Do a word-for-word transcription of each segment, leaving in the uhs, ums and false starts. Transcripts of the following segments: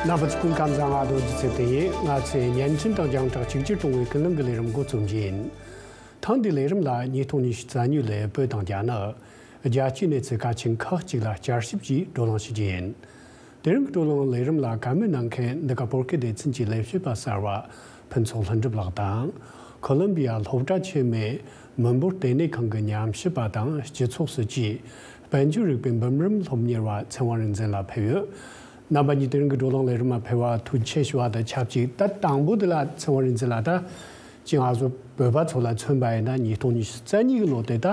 རྣམ་པ་ཚོ་སྐུ་ཁམས་བཟང་། ང་རྡོ་རྗེ་ཚེ་བརྟན་ཡིན། ང་ཚོས་བརྙན་འཕྲིན་དང་རྒྱང་བསྒྲགས་གཅིག་གྱུར་གཏོང་བའི་ཀུན་གླེང་གི་ལས་རིམ་འགོ་རྩོམ་གྱི་ཡིན། ཐེངས་འདིའི་ལས་རིམ་ལ་ཉིས་སྟོང་ཉི་ཤུ་རྩ་གཉིས་ལོའི་བོད་དང་རྒྱ་ནག་རྒྱལ་སྤྱིའི་གནས་ཚུལ་གལ་ཆེན་ཁག་ཅིག་ལ་བསྐྱར་ཞིབ་ཀྱིས་བགྲོ་གླེང་ཞུ་རྒྱུ་ཡིན། དེ་རིང་གི་བགྲོ་གླེང་ལས་རིམ་ལ་བཀའ་མོལ་གནང་མཁན་འདི་ག་བོད་སྐད་སྡེ་ཚན་གྱི་ལས་བྱེད་པ་གསར་བ་ཕུན་ཚོགས་ལྷུན་གྲུབ་ལགས་དང་། ཁོ་ལོམ་བི་ཡ་སློབ་གྲྭ་ཆེན་མོའི་མི་འབོར་ལྟེ་གནས་ཁང་གི་ཉམས་ཞིབ་པ་དང་སྤྱི་ཚོགས་སྲིད་ཇུས་དཔལ་འབྱོར་རིག་པའི་འབུམ་རམས་སློབ་གཉེར་བ་ཚེ་དབང་རིག་འཛིན་ལགས་ཕེབས་ཡོད། རྣམ་པ་གཉིས་དེ་རིང་གི་བགྲོ་གླེང་ལས་རིམ་མ་ཕེབས་པ་ཐུགས་རྗེ་ཆེ་ཞུ་བ་དང་ཆབས་ཅིག་ད་དང་པོ་དེ་ལ་ཚེ་དབང་རིག་འཛིན་ལགས། ད་ཅིག་ང་ཚོ་བོད་པ་ཚོ་ལ་མཚོན་པ་ཡིན་ན་ཉིས་སྟོང་ཉི་ཤུ་རྩ་གཉིས་ཀྱི་ལོ་དེ་ད་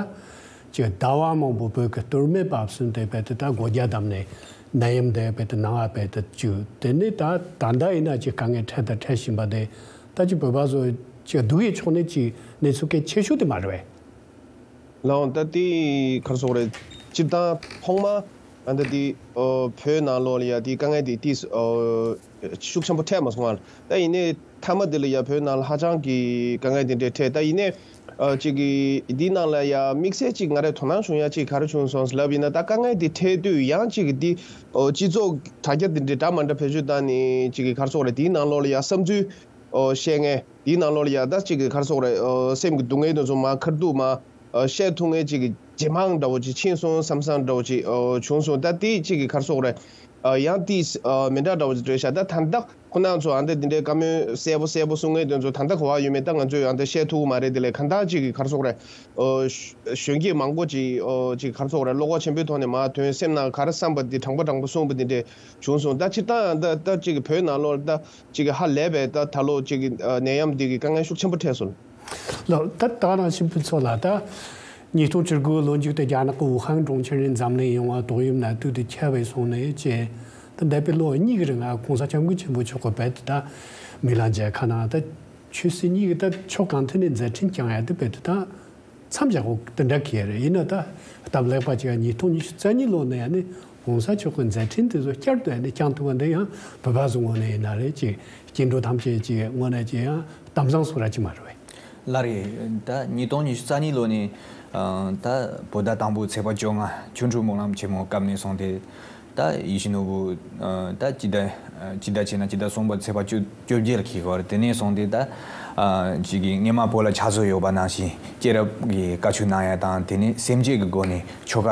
ཅིག་ཟླ་བ་མང་པོ་བོད་ཀྱི་སྟོད་སྨད་བབ་གསུམ་དེ་བས་ཏེ་ད་སྒོ་རྒྱ་བསྡམས་ནས་ནད་ཡམས་དེ་བས་ཏེ་ནང་ང་བས་ཏེ་བཅུག་དེ་ནས་ད་ད་ལྟ་ཡིན་ན་ཅིག་དཀའ་ངལ་འཕྲད་དང་འཕྲད་བཞིན་པ་དེ་ད་ཅིག་བོད་པ་ཚོ་ཅིག་སྡུག་ཡི་ཕྱོགས་ནས་ཅིག་གནས་ཚུལ་གལ་ཆེ་ཤོས་དེ་མ་རེད་པས། ལགས། ད་དེ་ག་རེ་ཟེར་དགོས་རེད། སྤྱིར་བཏང་ཐོག་མ་ཨ་ད་དེ་ཨོ་བོད་ནང་ལོགས་ལ་ཡ་དེ་དཀའ་ངལ་དེ་དེ་ཨོ་ཤུགས་ཆེན་པོ་འཕྲད་མ་སོང་ང་། ད་ཡིན་ནའི་མཐའ་མ་དེ་ལ་ཡ་བོད་ནང་ལ་ཧ་ཅང་གི་དཀའ་ངལ་དེ་འདྲ་འཕྲད། ད་ཡིན་ནའི་ཨ་ཅིག་གི་དེ་ནང་ལ་ཡ་དམིགས་བསལ་ཅིག་ང་རའི་དོ་སྣང་བྱུང་ཡ་ཅིག་ག་རེ་བྱུང་སོང་ལབ་ཡིན་ན། ད་དཀའ་ངལ་དེ་འཕྲད་དུས་ཡང་ཅིག་གི་དེ་ཨོ་སྤྱི་ཚོགས་དྲ་རྒྱ་དེ་འདྲ་འདྲ་མ་འདྲ་བེད་སྤྱོད་བཏང་ནས་ཅིག་གི་ག་རེ་ཟེར་དགོས་རེད། དེའི་ནང་ལོགས་ལ་ཡ་བསམ་ཚུལ་ཨོ་བཤད་མཁན། དེའི་ནང་ལོགས་ལ་ཡ་ད་ཅིག་གི་ག་རེ་ཟེར་དགོས་རེད། ཨོ་སེམས་ཀྱི་སྡུག་བསྔལ་དེ་ཚོ་མར་ཁ་ཐུག་མར་ཨོ་བཤད་ཐུབ་མཁན་ཅིག་གི་ཇེ་མང་འདྲ་བོ་ཅིག་ཕྱིན་སོང་བསམ་བསམ་འདྲ་བོ་ཅིག་ཨོ་བྱུང་སོང་། ད་དེ་ཅིག་གི་ག་རེ་ཟེར་དགོས་རེད། ཨོ་ཡང་དེ་ཨོ་མི་འདྲ་འདྲ་བོ་ཅིག་རེད་ཤག་ད་ད་ལྟ་ཁོ་རང་ཚོ་ཨ་འདྲ་འདི་འདྲའི་བཀའ་མོལ་གསལ་པོ་གསལ་པོ་གསུང་མཁན་དེ་ཚོ་ད་ལྟ་ག་པར་ཡོད་མེད་ད་ང་ཚོས་ཨ་འདྲ་བཤད་ཐུབ་ཀྱི་མ་རེད། དེ་ལས་གང་ལྟར་ཅིག་གི་ག་རེ་ཟེར་དགོས་རེད། ཨོ་གཞོན་སྐྱེས་མང་པོ་ཅིག་ཨོ་ཅིག་ག་རེ་ཟེར་དགོས་རེད། བློ་ཁོག་ཆེན་པོའི་ཐོག་ནས་མར་ཐོན། སེམས་ནང་ག་རེ་བསམ་པ་འདི་དྲང་པོ་དྲང་པོ་གསུངས་པ་འདི་འདྲ་བྱུང་སོང་། ད་སྤྱིར་བཏང་ད་ད་ཅིག་བོད་ནང་ལོགས་ད་ཅིག་ཧ་ལས་པའི་ད་ད་ལོ་ཅིག་ནད་ཡམས་འདི་གི་དཀའ་ངལ་ཤུགས་ཆེན་པོ་འཕྲད་སོང་། ལགས། ད་ད་ནང་བཞིན་ཕུན་ཚོགས་ལགས། ད་ཉིས་སྟོང་བཅུ་དགུ་ལོ་མཇུག་ཏུ་རྒྱ་ནག་གི་ཝུ་ཧན་གྲོང་ཁྱེར་ནས་འཛམ་གླིང་ཡོངས་ལ་ཏོག་དབྱིབས་ནད་དུག་དེ་ཁྱབ་པ་སོང་ནས་བྱས། ད་འདས་པའི་ལོ་གཉིས་ཀྱི་རིང་ལ་༸གོང་ས་༸སྐྱབས་མགོན་ཆེན་པོ་མཆོག་གིས་རྦད་དེ་ད་མི་ལ་མཇལ་ཁ་གནང་། ད་ཆོས་སྲིད་གཉིས་ཀྱི་ད་ཕྱོགས་གང་ཐད་ནས་མཛད་འཕྲིན་བསྐྱངས་ཡ་དེ་རྦད་དེ་ད་མཚམས་བཞག་དགོས་དེ་འདྲ་གི་རེད། ཡིན་ན་ད་སྟབས་ལེགས་པ་ཅིག་ཉིས་སྟོང་ཉི་ཤུ་རྩ་གཉིས་ལོ་ནས་ཡ་ནི་༸གོང་ས་མཆོག་གི་མཛད་འཕྲིན་དེ་ཚོ་བསྐྱར་དུ་ཡ་ནི་བསྐྱང་ཐུབ་པ་འདི་ཡང་བོད་པ་ཚོ་ངོས་ནས་ཡིན་ན་རེད། ཅིག་སྐྱེ་འགྲོ་ཐམས་ཅད་ཀྱི་ངོས་ནས་ཅིག་ཡང་གཏམ་བཟང་སོགས་ར་ཅིག་མ་རེད་པས། ལགས་རེད། ད་ཉིས་སྟོང་ཉི་ཤུ་རྩ་གཉིས་ལོ་ནས་ཨ་ད་བོད་ཟླ་དང་པོ་ཚེས་པ་བཅོ་ལྔ་ཆོ་འཕྲུལ་སྨོན་ལམ་ཆེན་མོ་སྐབས་ནས་བཟུང་སྟེ། ད་ཡིད་བཞིན་ནོར་བུ་ཨ་ད་སྤྱི་ཟླ་ཨ་སྤྱི་ཟླ་བྱས་ན་སྤྱི་ཟླ་གསུམ་པ་ཚེས་པ་བཅོ་བཅོ་བརྒྱད་ལ་འཁེལ་གི་ཡོད་རེད། དེ་ནས་བཟུང་སྟེ་ད་ཨ་ཅིག་གི་སྔས་མ་བོད་ལ་ཆགས་སྲོལ་ཡོད་པ་ནང་བཞིན་སྐྱེས་རབས་ཀྱི་བཀའ་ཆོས་གནང་ཡ་དང་། དེ་ནས་སེམས་བསྐྱེད་ཀྱི་སྒོ་ནས་ཆོ་ག་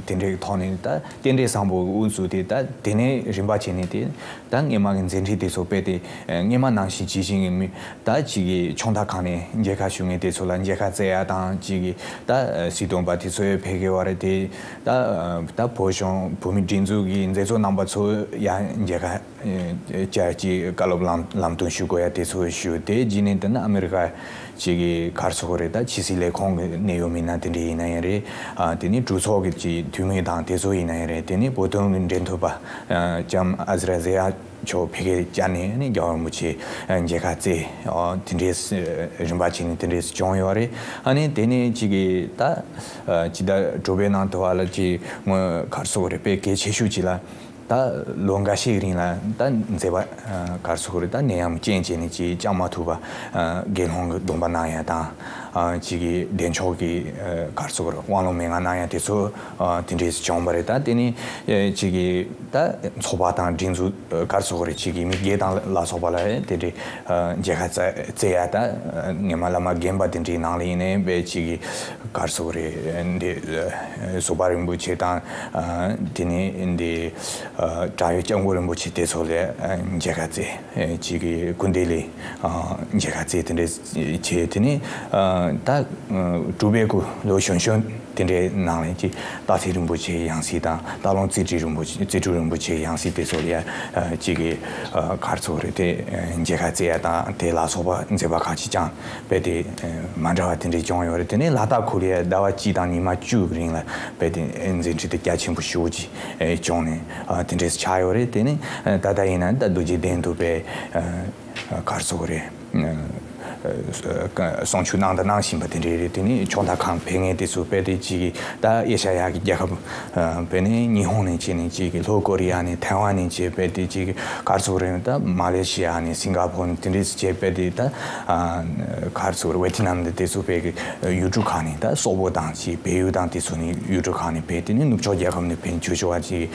དེ་འདྲའི་ཐོག་ནས་ད་རྟེན་འབྲེལ་བཟང་པོ་དབུ་བཙུགས་ཏེ། ད་དེ་ནས་རིམ་པ་བྱས་ནས་དེ་ད་སྔས་མ་གི་མཛད་འཕྲིན་དེ་ཚོ་སྤེལ་ཏེ། ཨ་སྔས་མ་ནང་བཞིན་ཇི་བཞིན་གྱི་མི་ད་ཅིག་གི་ཆུང་མཐའ་ཁག་ནས་མཇལ་ཁ་ཞུ་མཁན་དེ་ཚོ་ལ་མཇལ་ཁ་བསྩལ་ཡ་དང་། ཅིག་གི་ད་ཨ་སྲིད་དོན་པ་དེ་ཚོ་ཡང་ཕེབས་ཀྱི་ཡོད་རེད་དེ། ད་ཨ་ད་བོད་གཞུང་བོད་མིའི་སྒྲིག་འཛུགས་ཀྱི་མཛད་གཙོ་རྣམ་པ་ཚོ་ཡང་མཇལ་ཁ་ཨ་བཅར། ཅིག་བཀའ་སློབ་ལམ་ལམ་སྟོན་ཞུ་དགོས་ཡ་དེ་ཚོ་ཞུ། དེ་རྗེས་ནས་ད་ནི་ཨ་མི་རི་ཀ་ཅིག་གི་ག་རེ་ཟེར་དགོས་རེད། ད་ཕྱི་སྲིད་ལས་ཁུངས་ཀྱི་གནད་ཡོད་མི་སྣ་དེ་འདྲ་ཡིན་ན་ཡང་རེད། ཨ་དེ་ནས་གྲོས་ཚོགས་ཀྱི་ཅིག་འཐུས་མི་དང་དེ་ཚོ་ཡིན་ན་ཡང་རེད། དེ་ནས་བོད་དོན་གྱི་འབྲེལ་མཐུད་པ་ཨ་ལྕམ་ཨ་ཟི་ར་ཛེ་ཡ་མཆོག་ཕ་གིར་བཅར་ནས་ནི་རྒྱལ་བ་རིན་པོ་ཆེ་ཨ་མཇལ་ཁ་བསྩལ། ཨ་དེ་འདྲས་རིམ་པ་བྱས་ནས་དེ་འདྲས་བྱུང་ཡོད་རེད། ཨ་ནི་དེ་ནས་ཅིག་གི་ད་ཨ་སྤྱི་ཟླ་དྲུག་པའི་ནང་དུ་བ་ལ་ཅིག་ངོ་ག་རེ་ཟེར་དགོས་རེད། དཔེ་གལ་ཆེ་ཤོས་ཅིག་ལ། ད་ལོ་འགའ་ཤས་རིང་ལ་ད་མཛད་པ་ཨ་ག་རེ་ཟེར་དགོས་རེད། ད་ནད་ཡམས་རྐྱེན་བྱས་ནས་ཅིག་བཅར་མ་ཐུབ་པ། ཨ་དགེ་སློང་གི་སྡོམ་པ་གནང་ཡ་དང་། ཨ་ཅིག་གི་བདེ་མཆོག་གི་ཨ་ག་རེ་ཟེར་དགོས་རེད། དབང་ལུང་མན་ངག་གནང་ཡ་དེ་ཚོ་ཨ་དེ་འདྲས་བྱུང་བ་རེད། ད་དེ་ནས་ཨ་ཅིག་གི་ད་ཚོགས་པ་དང་སྒྲིག་འཛུགས་ཨ་ག་རེ་ཟེར་དགོས་རེད། ཅིག་གི་མི་སྒེར་དང་ལ་སོགས་པ་ལ་དེ་འདྲས་ཨ་མཇལ་ཁ་བསྩལ་བསྩལ་ཡ། ད་ཨ་སྔས་མ་བླ་མ་རྒན་པ་དེ་འདྲའི་ནང་ལ་ཡིན་ནའི་དཔེ་ཅིག་གི་ག་རེ་ཟེར་དགོས་རེད། འདི་ཨ་བཟོད་པ་རིན་པོ་ཆེ་དང་། ཨ་དེ་ནས་འདི་ཨ་བྲག་གཡབ་སྐྱབས་མགོན་རིན་པོ་ཆེ་དེ་ཚོ་ལ་ཨ་མཇལ་ཁ་བསྩལ། ཨ་ཅིག་གི་སྐུ་མདུན་ལ་ཨ་མཇལ་ཁ་བསྩལ། དེ་འདྲས་བྱས། དེ་ནས་ཨ་ད་ཨ་དྲུག་པའི་གུ་ལོ་གཞོན་གཞོན་དེ་འདྲའི་ནང་ལ་ཅིག་སྟག་འཚེར་རིན་པོ་ཆེའི་ཡང་སྲིད་དང་། སྟག་ལུང་རྩེ་སྤྲུལ་རིན་པོ་ཆེ་རྩེ་སྤྲུལ་རིན་པོ་ཆེའི་ཡང་སྲིད་དེ་ཚོ་ལ་ཡ་ཨ་ཅིག་གི་ཨ་ག་རེ་ཟེར་དགོས་རེད། དེ་ཨ་མཇལ་ཁ་བསྩལ་ཡ་དང་། དེ་ལ་སོགས་པ་མཛད་པ་ཁག་ཅིག་བསྐྱངས་པས། དེ་ཨ་མ་འདྲ་བ་དེ་འདྲས་བྱུང་ཡོད་རེད། དེ་ནས་ལ་དྭགས་ཁུལ་ལ་ཡ་ཟླ་བ་གཅིག་དང་ཉི་མ་བཅུ་གི་རིང་ལ་དཔེ་དེ་ཨ་མཛད་འཕྲིན་དེ་རྒྱ་ཆེན་པོ་ཞེ་པོ་ཅིག་ཨ་བྱུང་ནས་ཨ་དེ་འདྲས་ཆགས་ཡོད་རེད། དེ་ནས་ཨ་ད་ལྟ་ཡིན་ན་ད་རྡོ་རྗེ་གདན་དུ་དཔེ་ཨ་ག་རེ་ཟེར་དགོས་རེད། ཨ་ གསུང་ཆོས་གནང་དང་གནང་བཞིན་པ་དེ་འདྲ་རེད། དེ་ནི་ཕྱོགས་མཐའ་གང་ཕེབས་མཁན་དེ་ཚོ་དཔེ་དེ་ཅིག་ད་ཨེ་ཤ་ཡ་གི་རྒྱལ་ཁབ་དཔེ་ནི་ཉི་ཧོང་ནས་བྱས་ནས་ཅིག་ལྷོ་ཀོ་རི་ཡ་ནས་ཐའེ་ཝན་ནས་བྱས་དཔེ་དེ་ཅིག་ག་རེ་ཟེར་དགོས་རེད། ད་མ་ལེ་ཤི་ཡ་ནས་སིང་ག་པོར་ནས་དེ་འདྲས་བྱས་དཔེ་དེ་ད་ག་རེ་ཟེར་དགོས་རེད། ཝེ་ཐི་ནམ་དེ་དེ་ཚོ་དཔེ་གི་ཡུལ་གྲུ་ཁག་ནས་ད་སོག་པོ་དང་ཅིག་བལ་ཡུལ་དང་དེ་ཚོ་ནས་ཡུལ་གྲུ་ཁག་ནས་ཕེབས། དེ་ནི་ནུབ་ཕྱོགས་རྒྱལ་ཁབ་ནས་ཕེབས་ཆོག་ཆོག་པ་ཅིག་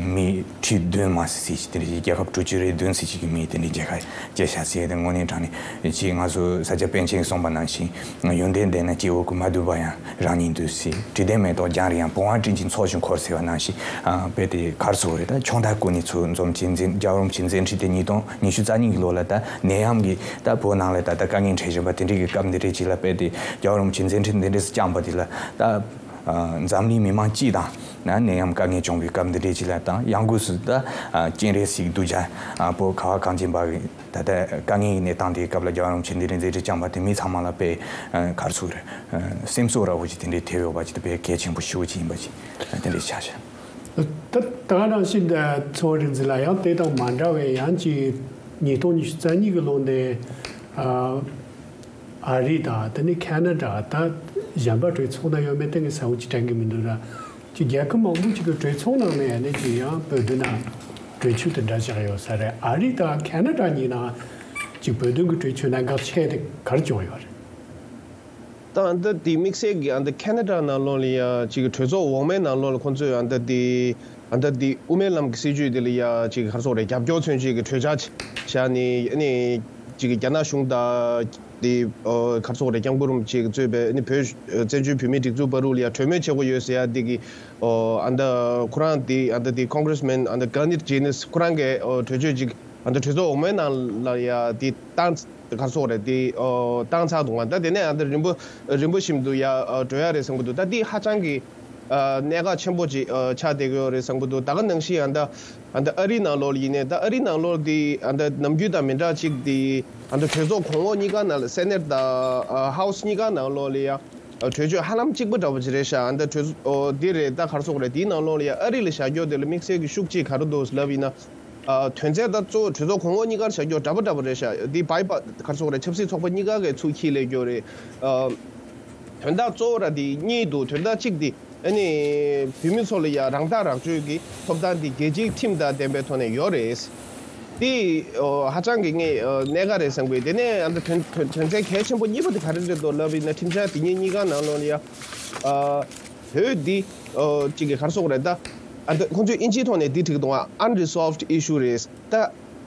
མི་ཁྲི་བདུན་མ་ཟིན་ཟིན་ཅིག་དེ་འདྲ་ཅིག་རྒྱལ་ཁབ་དྲུག་ཅུ་རེ་བདུན་ཟིན་ཅིག་གི་མི་དེ་འདྲ་མཇལ་ཁ་བཅར་ཤག་ཟེར་ཏེ། དངོས་གནས་དྲང་གནས་ཅིག་ང་ཚོ་ས་སྐྱ་པཎ་ཆེན་གསུངས་པ་ནང་བཞིན། ཡོན་ཏན་ལྡན་ན་སྐྱེ་བོ་ཀུན། མ་དུལ་བ་ཡང་རང་ཉིད་འདུལ་ཟེར། དྲི་ལྡན་མེ་ཏོག་རྒྱང་རིང་ཡང་། བུང་བ་སྤྲིན་གྱི་ཚོགས་བཞིན་འཁོར་ཟེར་བ་ནང་བཞིན། དཔེ་དེ་ག་རེ་ཟེར་དགོས་རེད། ད་ཕྱོགས་མཐའ་ཀུན་ནས་ཚུར་འཛོམས་བྱས། མཛད་རྒྱལ་བ་རིན་པོ་ཆེའི་མཛད་འཕྲིན་དེ་ཉིས་སྟོང་ཉི་ཤུ་རྩ་གཉིས་ཀྱི་ལོ་ལ་ད་ནད་ཡམས་ཀྱིས་ད་བོད་ནང་ལ་ད་ལྟ་དཀའ་ངལ་འཕྲད་བཞིན་པ་དེ་འདྲའི་གི་སྐབས་འདི་འདྲའི་ཅིག་ལ། དཔེ་དེ་རྒྱལ་བ་རིན་པོ་ཆེའི་མཛད་འཕྲིན་འདི་འདྲས་སུ་བསྐྱངས་པ་དེ་ལ་ད་འཛམ་གླིང་མི་མང་སྤྱི་དང་ན་ནད་ཡམས་དཀའ་ངལ་བྱུང་བའི་སྐབས་འདི་འདྲའི་ཅིག་ལ་དང་། ཡང་སྒོས་སུ་ད་སྤྱན་རས་གཟིགས་གདུལ་བྱ་བོད་ཁ་བ་གངས་ཅན་པ་གི་ད་ལྟ་དཀའ་ངལ་གྱི་གནས་སྟངས་དེའི་སྐབས་ལ་རྒྱལ་བ་རིན་པོ་ཆེ་འདི་འདྲའི་མཛད་འཕྲིན་བསྐྱངས་པ་དེ་མི་ཚང་མ་ལ་དཔེ་ག་རེ་ཟེར་དགོས་རེད། སེམས་གསོ་འདྲ་བོ་ཅིག་དེ་འདྲའི་ཐེབས་ཡོད་པ་ཅིག་དེ་དཔེ་གལ་ཆེན་པོ་ཞེ་པོ་ཅིག་ཡིན་པ་ཅིག་དེ་འདྲའི་ཆ་བཞག་ད་ད་ག་ནང་བཞིན་དུ་ཚོགས་རིག་འཛིན་ལ་ཡང་དེ་དང་མ་འདྲ་བའི་ཡང་ཅིག་ཉིས་སྟོང་ཉི་ཤུ་རྩ་གཉིས་ཀྱི་ལོ་འདི་ཨ་ཨ་རི་དང་དེ་ནས་ཁ་ན་ཌ་ད་གཞན་པ་གྲོས་ཚོགས་ན་ཡོད་མེད་དེ་ངས་གསལ་བོ་ཅིག་དྲན་གྱི་མི་འདུག་ར། ཅིག་རྒྱལ་ཁབ་མང་པོ་ཅིག་གི་གྲོས་ཚོགས་ནང་ནས་ནི་ཅིག་ཡང་བོད་དོན་ནང་གྲོས་ཆོད་དེ་འདྲ་བཞག་ཡོད་ས་རེད། ཨ་རི་དང་ཁ་ན་ཌ་གཉིས་ནང་ཅིག་བོད་དོན་གྱི་གྲོས་ཆོད་གནད་འགག་ཆེ་དེ་ག་རེ་བྱུང་ཡོད་རེད། ད་ཨ་འདི་དེ་དམིགས་བསལ་གྱི་ཨ་འདི་ཁ་ན་ཌ་ནང་ལོགས་ལ་ཡ་ཅིག་གྲོས་ཚོགས་འོག་མའི་ནང་ལོགས་ལ་ཁོང་ཚོས་ཨ་འདི་དེ་ཨ་འདི་དེ་དབུ་མའི་ལམ་གྱི་སྲིད་བྱུས་དེ་ལ་ཡ་ཅིག་ག་རེ་ཟེར་དགོས་རེད། རྒྱབ་སྐྱོར་མཚོན་བྱེད་ཀྱི་གྲོས་འཆར་བཞག་ནས་ཨ་ནི་ཅིག་རྒྱ་ནག་གཞུང་དང་དེ་ཨོ་ག་རེ་ཟེར་དགོས་རེད། སྐྱབས་མགོན་རིན་པོ་ཆེ་གིས་གཙོས་པའི་ཨ་ནི་བོད་བཙན་བྱོལ་བོད་མིའི་སྒྲིག་འཛུགས་བར་དུ་ལ་ཡ་གྲོས་མོལ་བྱེད་དགོས་ཡོད་ཟེར་ཡ་དེ་གི་ཨོ་ཨ་འདི་ཁོ་རང་དེ་ཨ་འདི་དེ་ཀོང་གྷི་རེ་སི་མེན་ཨ་འདི་ག་ནི་ཇེ་ནིས་ཁོ་རང་གིས་ཨོ་གྲོས་ཆོད་ཅིག་ཨ་འདི་གྲོས་ཚོགས་འོག་མའི་ནང་ལ་ཡ་དེ་བཏང་། ག་རེ་ཟེར་དགོས་རེད། དེ་ཨོ་བཏང་ཚར་འདུག་ག་ད་དེ་ནས་ཨ་འདི་རིམ་པ་རིམ་པ་བཞིན་དུ་ཡ་ཨོ་འགྲོ་ཡ་རེད་བསམ་གྱི་འདུག་ད་དེ་ཧ་ཅང་གི་ཨ་གནད་འགག་ཆེན་པོ་ཅིག་ཨ་ཆགས་བསྡད་ཀྱི་ཡོད་རེད་བསམ་གྱི་འདུག་ད་ག་ནང་བཞིན་ཨ་འདི་ཨ་འདི་ཨ་རིའི་ནང་ལོགས་ལ་ཡིན་ནའི་ད་ཨ་རིའི་ནང་ལོགས་དེ་ཨ་འདི་ནམ་རྒྱུན་དང་མི་འདྲ་ཅིག་དེ་ཨ་འདི་གྲོས་ཚོགས་གོང་འོག་གཉིས་ཀ་ནང་ལ་སེ་ནེ་ཊི་དང་ཨ་ཧའུ་སི་གཉིས་ཀ་ནང་ལོགས་ལ་ཡ་ཨ་གྲོས་ཆོད་ཧ་ལམ་གཅིག་པ་འདྲ་བོ་ཅིག་རེད་ཤག་ཨ་འདི་གྲོས་ཨོ་འདི་རེད། ད་ག་རེ་ཟེར་དགོས་རེད། དེའི་ནང་ལོགས་ལ་ཡ་ཨ་རི་ལ་བཞག་རྒྱུ་དེ་ལ་དམིགས་བསལ་གྱི་ཤུགས་ཅིག་ག་རེ་འདུག་ལབ་ཡིན་ན། ཨ་དོན་ཚན་ད་གཙོ་བོ་གྲོས་ཚོགས་གོང་འོག་གཉིས་ཀར་བཞག་རྒྱུ་འདྲ་པོ་འདྲ་པོ་རེད་ཤག་འདི་བྷའི་པ་ག་རེ་ཟེར་དགོས་རེད། ཆབ་སྲིད་ཚོགས་པ་གཉིས་ཀ་གིས་ཚུར་འཁྱེར་སླེབས་རྒྱུ་རེད། ཨ་དོན་དག་གཙོ་བོ་ར་འདི་གཉིས་འདུག་དོན་དག་གཅིག་འདི་ཨ་ནི་བོད་མི་ཚོ་ལ་ཡ་རང་ཐག་རང་གཅོད་ཀྱི་ཐོབ་ཐང་འདི་རྒྱལ་སྤྱིའི་ཁྲིམས་དང་ལྡན་པའི་ཐོག་ནས་ཡོད་རེད། འདི་ཨོ་ཧ་ཅང་གི་ངས་ཨ་གནད་འགག་རེད་བསམ་གི། དེ་ནས་ཨ་ནི་དོན་དོན་དོན་ཚན་གལ་ཆེན་པོ་གཉིས་པ་འདི་ག་རེ་རེད་འདུག་ལབ་ཡིན་ན། ཁྲིམས་འཆར་འདི་གཉིས་གཉིས་ཀ་ནང་ལོགས་ལ་ཡ་ཨ་བོད་འདི་ཨོ་གཅིག་གི་ག་རེ་ཟེར་དགོས་རེད། ད་ཨ་ད་ཁོང་ཚོས་དབྱིན་ཇིའི་ཐོག་ནས་འདི་བྲིས་འདུག་ག unresolved issue རེད། ད་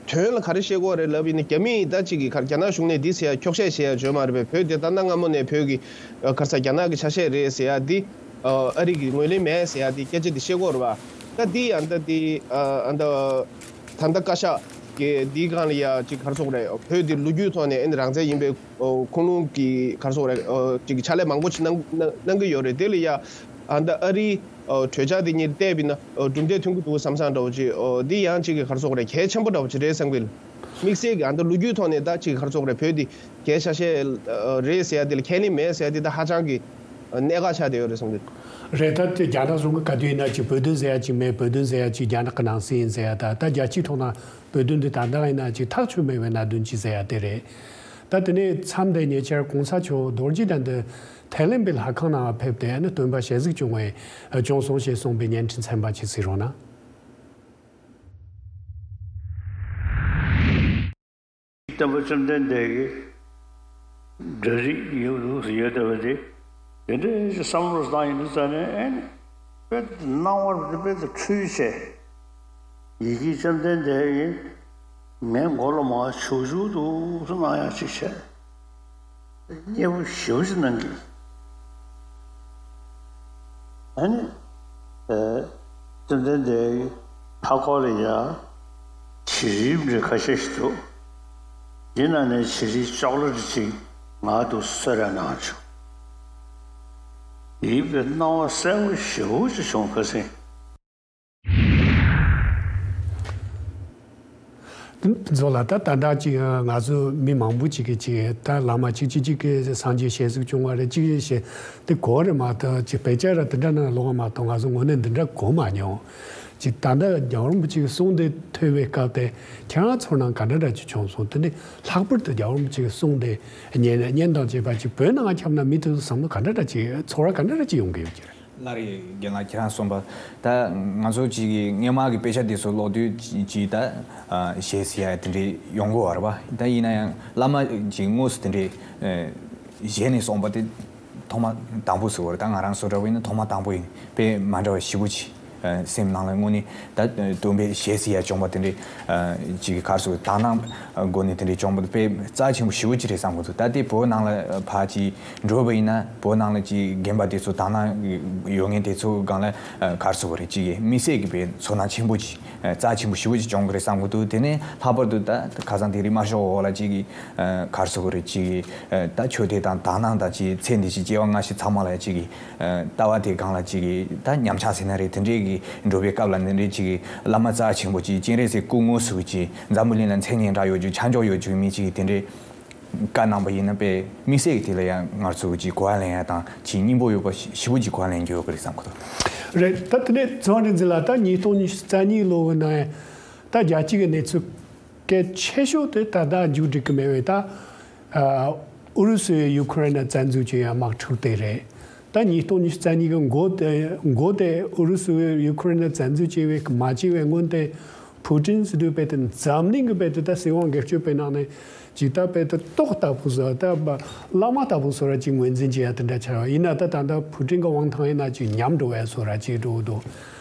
དོན་ལ་ག་རེ་བཤད་དགོས་རེད་ལབ་ཡིན་ན། རྒྱ་མིས་ད་གཅིག་གི་ག་རྒྱ་ནག་གཞུང་ནས་འདི་ཟེར་ཡ་འཁྱོག་བཤད་བྱེད་ཡ་བརྗོད་མ་རེད་པས། བོད་དེ་ད་ལྟ་སྔ་མོ་ནས་བོད་ཀྱི་ཨ་ག་རེ་ཟེར་རྒྱ་ནག་གི་ཆ་ཤས་རེད་ཟེར་ཡ་འདི་ཨ་ཨ་རི་གི་ངོས་ལེན་མེད་ཟེར་ཡ་འདི་སྐད་ཆ་འདི་བཤད་དགོས་རེད་པ། ད་འདི་ཡང་ད་འདི་ཨ་ཨ་ད་ད་ལྟ་བཀའ་ཤག་གི་འདིའི་སྒང་ལ་ཡ་གཅིག་ག་རེ་ཟེར་དགོས་རེད། བོད་འདི་ལོ་རྒྱུས་ཐོག་ནས་ཨ་ནི་རང་བཙན་ཡིན་པའི་ཨོ་ཁུངས་ལུང་གི་ག་རེ་ཟེར་དགོས་རེད། ཨོ་གཅིག་གི་ཕྱག་ལས་མང་པོ་ཅིག་གནང་གནང་གནང་གི་ཡོད་རེད། དེ་ལ་ཡ་ཨ་ད་ཨ་རིའི་ཨོ་གྲོས་འཆར་དེ་གཉིས་བལྟས་པ་ཡིན་ན་ཨོ་གྲུབ་འབྲས་ཐོན་གྱི་འདུག་བསམ་བསམ་འདྲ་བོ་ཅིག་ཨོ་འདི་ཡང་གཅིག་གི་ག་རེ་ཟེར་དགོས་རེད། གལ་ཆེན་པོ་འདྲ་བོ་ཅིག་རེད་བསམ་གི། དམིགས་བསལ་གྱི་ཨ་ད་ལོ་རྒྱུས་ཐོག་ནས་ད་གཅིག་གི་ག་རེ་ཟེར་དགོས་རེད། བོད་འདི་རྒྱལ་ཆ་ཤས་ཨོ་རེད་ཟེར་ཡ་དེ་ལ་ཁས་ལེན་མེད་ཟེར་ཡ་དེ་ད་ཧ་ཅང་གི་གནད་འགག་ཆགས་བསྡད་ཡོད་རེད་བསམ་གི། རེད། ད་དེ་རྒྱ་ནག་གཞུང་གི་བཀའ་བསྡུར་ཡིན་ན་ཅིག་བོད་དོན་ཟེར་ཡ་ཅིག་མེད། བོད་དོན་ཟེར་ཡ་ཅིག་རྒྱ་ནག་གི་ནང་སྲིད་ཡིན་ཟེར་ཡ། ད་ད་རྒྱལ་སྤྱིའི་ཐོག་ན་བོད་དོན་འདི་ད་ལྟ་ཡིན་ན་ཅིག་ཐག་ཆོད་མེད་པའི་གནད་དོན་ཅིག་ཟེར་ཡ་དེ་རེད། ད་དེ་ནས་མཚམས་འདིར་ཉེ་ཆར་གོང་ས་མཆོག་རྡོ་རྗེ་གདན་དུ་ཐའི་ལེན་པའི་ལྷ་ཁང་ནང་ཕེབས་ཏེ་ཨ་ནི་སྟོན་པ་ཞལ་གཟིགས་བྱུང་བའི་བྱུང་སོང་ཞེས་གསུངས་པའི་བརྙན་འཕྲིན་ཚན་པ་ཅིག་གཟིགས་རོགས་གནང་། སྟོན་པ་བཅོམ་ལྡན་འདས་ཀྱིས་འདྲ་རིགས་ཡོད་འདུག་ཟེར་ཡོད་བསྡད་པ་དེ། དེ་འདྲའི་བསམ་བློ་བཏང་ཡོང་དུས་ཙ་ནས་ཨེ་ནི་དཔེ་སྣང་བ་དེ་དཔེ་དུ་འཁྲུལ་བྱས། ཡི་གེ་བཅོམ་ལྡན་འདས་ཀྱིས་ངའི་མགོ་ལ་མར་བྱུག་བྱུག་འདུག་སེ་གནང་ཡག་ཅིག་བྱས། མཉེས་པོ་ཞེ་པོ་ཅིག་གནང་གི། ཨ་ནི། ཨེ། བཅོམ་ལྡན་འདས་ཀྱི་མཐའ་འཁོར་ལ་ཡ་བྱི་རིལ་འདྲ་ཁ་ཤས་ཤིག་འདུག་འདི་ནང་ནས་བྱི་རིལ་ཅོག་ལེ་ཊི་ཅིག་ང་འདུག་གསོལ་རས་གནང་བྱུང་། དེའི་དཔེ་སྣང་བ་གསལ་པོ་ཞེ་པོ་ཅིག་བྱུང་། ཁ་སང་། ཚོ་ལ་ད་ད་ལྟ་ཅིག་ང་ཚོ་མི་མང་པོ་ཅིག་གིས་ཅིག་ད་བླ་མ་ཅིག་ཅིག་ཅིག་གིས་སངས་རྒྱས་ཞལ་གཟིགས་བྱུང་བ་རེད། ཅིག་ཞེས་དེ་གོ་རེད་མ་གཏོགས་ཅིག་དཔེ་ཆ་ར་དེ་འདྲ་ནང་ལོགས་མ་གཏོགས་ང་ཚོ་དངོས་གནས་འདི་འདྲ་གོ་མ་མྱོང་། ཅིག་ད་ལྟ་རྒྱལ་བ་རིན་པོ་ཆེའི་གསུང་དེ་ཐོས་པའི་སྐབས་དེ་ཁྱེད་རང་ཚོར་སྣང་ག་འདྲ་འདྲ་ཅིག་བྱུང་སོང་། དེ་ནས་ལྷག་པར་དུ་རྒྱལ་བ་རིན་པོ་ཆེའི་གསུང་དེ་ཉན་ཉན་དང་བཅས་པ་ཅིག་བོད་ནང་ཁྱབ་ན་མི་དེ་ཚོ་བསམ་བློ་ག་འདྲ་འདྲ་ཅིག་ཚོར་བ་ག་འདྲ་འདྲ་ཅིག་ཡོང་གི་ཡོད་ཀྱི་རེད། ལགས་རེད། རྒན་ལགས་ཁྱེད་རང་གསུངས་པ་ད་ང་ཚོ་ཅིག་གི་སྔོན་མ་གི་དཔེ་ཆ་དེ་ཚོ་ཀློག་དུས་ཅིག་ད་ཞེ་ཟེར་ཡ་དེ་འདྲའི་ཡོང་གི་ཡོད་རེད་པ། ད་ཡིན་ན་ཡང་བླ་མ་ཅིག་དངོས་སུ་དེ་འདྲའི་ཞལ་ནས་གསུངས་པ་དེ་ཐོག་མ་དང་པོ་ཟེར་བ་རེད། ད་ང་རང་ཚོ་འདྲ་བོ་ཡིན་ན་ཐོག་མ་དང་པོ་ཡིན། དཔེ་མ་འདྲ་བ་ཞེ་པོ་ཅིག་སེམས་ནང་ལ་དངོས་གནས་ད་སྟོན་པའི་ཞལ་ཟེར་ཡ་བྱུང་བ་དེ་འདྲའི་ཅིག་ག་རེ་ཟེར་དག་སྣང་སྒོ་ནས་དེ་འདྲའི་བྱུང་བ་དཔེ་རྩ་ཆེན་པོ་ཞེ་པོ་ཅིག་རེད་བསམ་གྱི་འདུག་ད་དེ་བོད་ནང་ལ་ཕར་ཅིག་འགྲོ་བ་ཡིན་ན་བོད་ནང་ལ་ཅིག་རྒན་པ་དེ་ཚོ་དག་སྣང་ཡོད་མཁན་དེ་ཚོ་སྒང་ལ་ག་རེ་ཟེར་དགོས་རེད། ཅིག་དམིགས་བསལ་གྱི་དཔེ་ཚོར་སྣང་ཆེན་པོ་ཅིག་རྩ་ཆེན་པོ་ཞེ་པོ་ཅིག་བྱུང་གི་རེད་བསམ་གྱི་འདུག་དེ་ནས་ལྷག་པར་དུ་ད་ཁ་སང་དེ་རིང་དམར་ཤོག་འོག་ལ་ཅིག་ག་རེ་ཟེར་དགོས་རེད། ཅིག་ད་ཆོས་དད་དང་དག་སྣང་དང་ཅིག་ཚེ་འདི་ཕྱི་སྐྱེ་བ་སྔ་ཕྱི་ཚང་མ་ལ་ཅིག་ལྟ་བ་དེ་སྒང་ལ་ཅིག་ད་ཉམས་ཆག་ཟེར་ན་རེད། དེ་འདྲའི་གི་འགྲོ་བའི་སྐབས་ལ་འདི་འདྲའི་ཅིག་བླ་མ་རྩ་ཆེན་པོ་ཅིག་སྤྱན་རས་གཟིགས་སྐུ་དངོས་སུ་ཅིག་འཛམ་བུ་གླིང་ལ་མཚན་སྙན་གྲགས་ཡོད་རྒྱུ་ཆ་འཇོག་ཡོད་རྒྱུ་མི་ཅིག་གིས་དེ་འདྲའི་བཀའ་གནང་པ་ཡིན་ན་དཔེ་དམིགས་བསལ་གྱི་དེ་ལ་ཡང་ང་ཚོ་ཅིག་གོ་བ་ལེན་ཡ་དང་ཅིག་སྙིང་པོ་ཡོད་པ་ཞེ་པོ་ཅིག་གོ་བ་ལེན་རྒྱུ་ཡོད་ཀྱི་རེད་བསམ་གྱི་འདུག་རེད། ད་དེ་ནས་ཚོང་རིག་འཛིན་ལགས། ད་ཉིས་སྟོང་ཉི་ཤུ་རྩ་གཉིས་ལོ་གི་ནང་ད་རྒྱལ་སྤྱི་གི་གནས་ཚུལ་གལ་ཆེ་ཤོས་དེ་ད་ལྟ་མཇུག་སྒྲིལ་གི་མེད་པའི་ད་ཨུ་རུ་སུས་ཡུ་ཁུ་རེན་ལ་བཙན་འཛུལ་བྱས་ཡ་དམག་འཁྲུག་དེ་རེད། ད་ཉིས་སྟོང་ཉི་ཤུ་རྩ་གཉིས་གི་འགོ་དེ་འགོ་དེ་ཨུ་རུ་སུས་ཡུ་ཁུ་རེན་ལ་བཙན་འཛུལ་བྱས་པའི་མ་བྱས་པའི་སྔོན་དེ་ཕུ་ཀྲིན་ཟེར་དུས་དཔེ་དེ་འཛམ་གླིང་གི་དཔེ་དེ་ད་སྲིད་དབང་སྒེར་གཅོད་པའི་ནང་ནས་ཅིག་ད་དཔེ་དེ་ཏོག་ལྟ་བུ་བཟོ་ད་བླ་མ་ལྟ་བུ་བཟོ་ར་ཅིག་ངོས་འཛིན་བྱས་ཡ་དེ་འདྲ་ཆགས་ཡོད། ཡིན་ན་ད་ད་ལྟ་ཕུ་ཀྲིན་གི་དབང་ཐང་ཡིན་ན་ཅིག་ཉམས་འགྲོ་བ་བཟོ་ར་ཅིག་འགྲོ་གི་འདུག་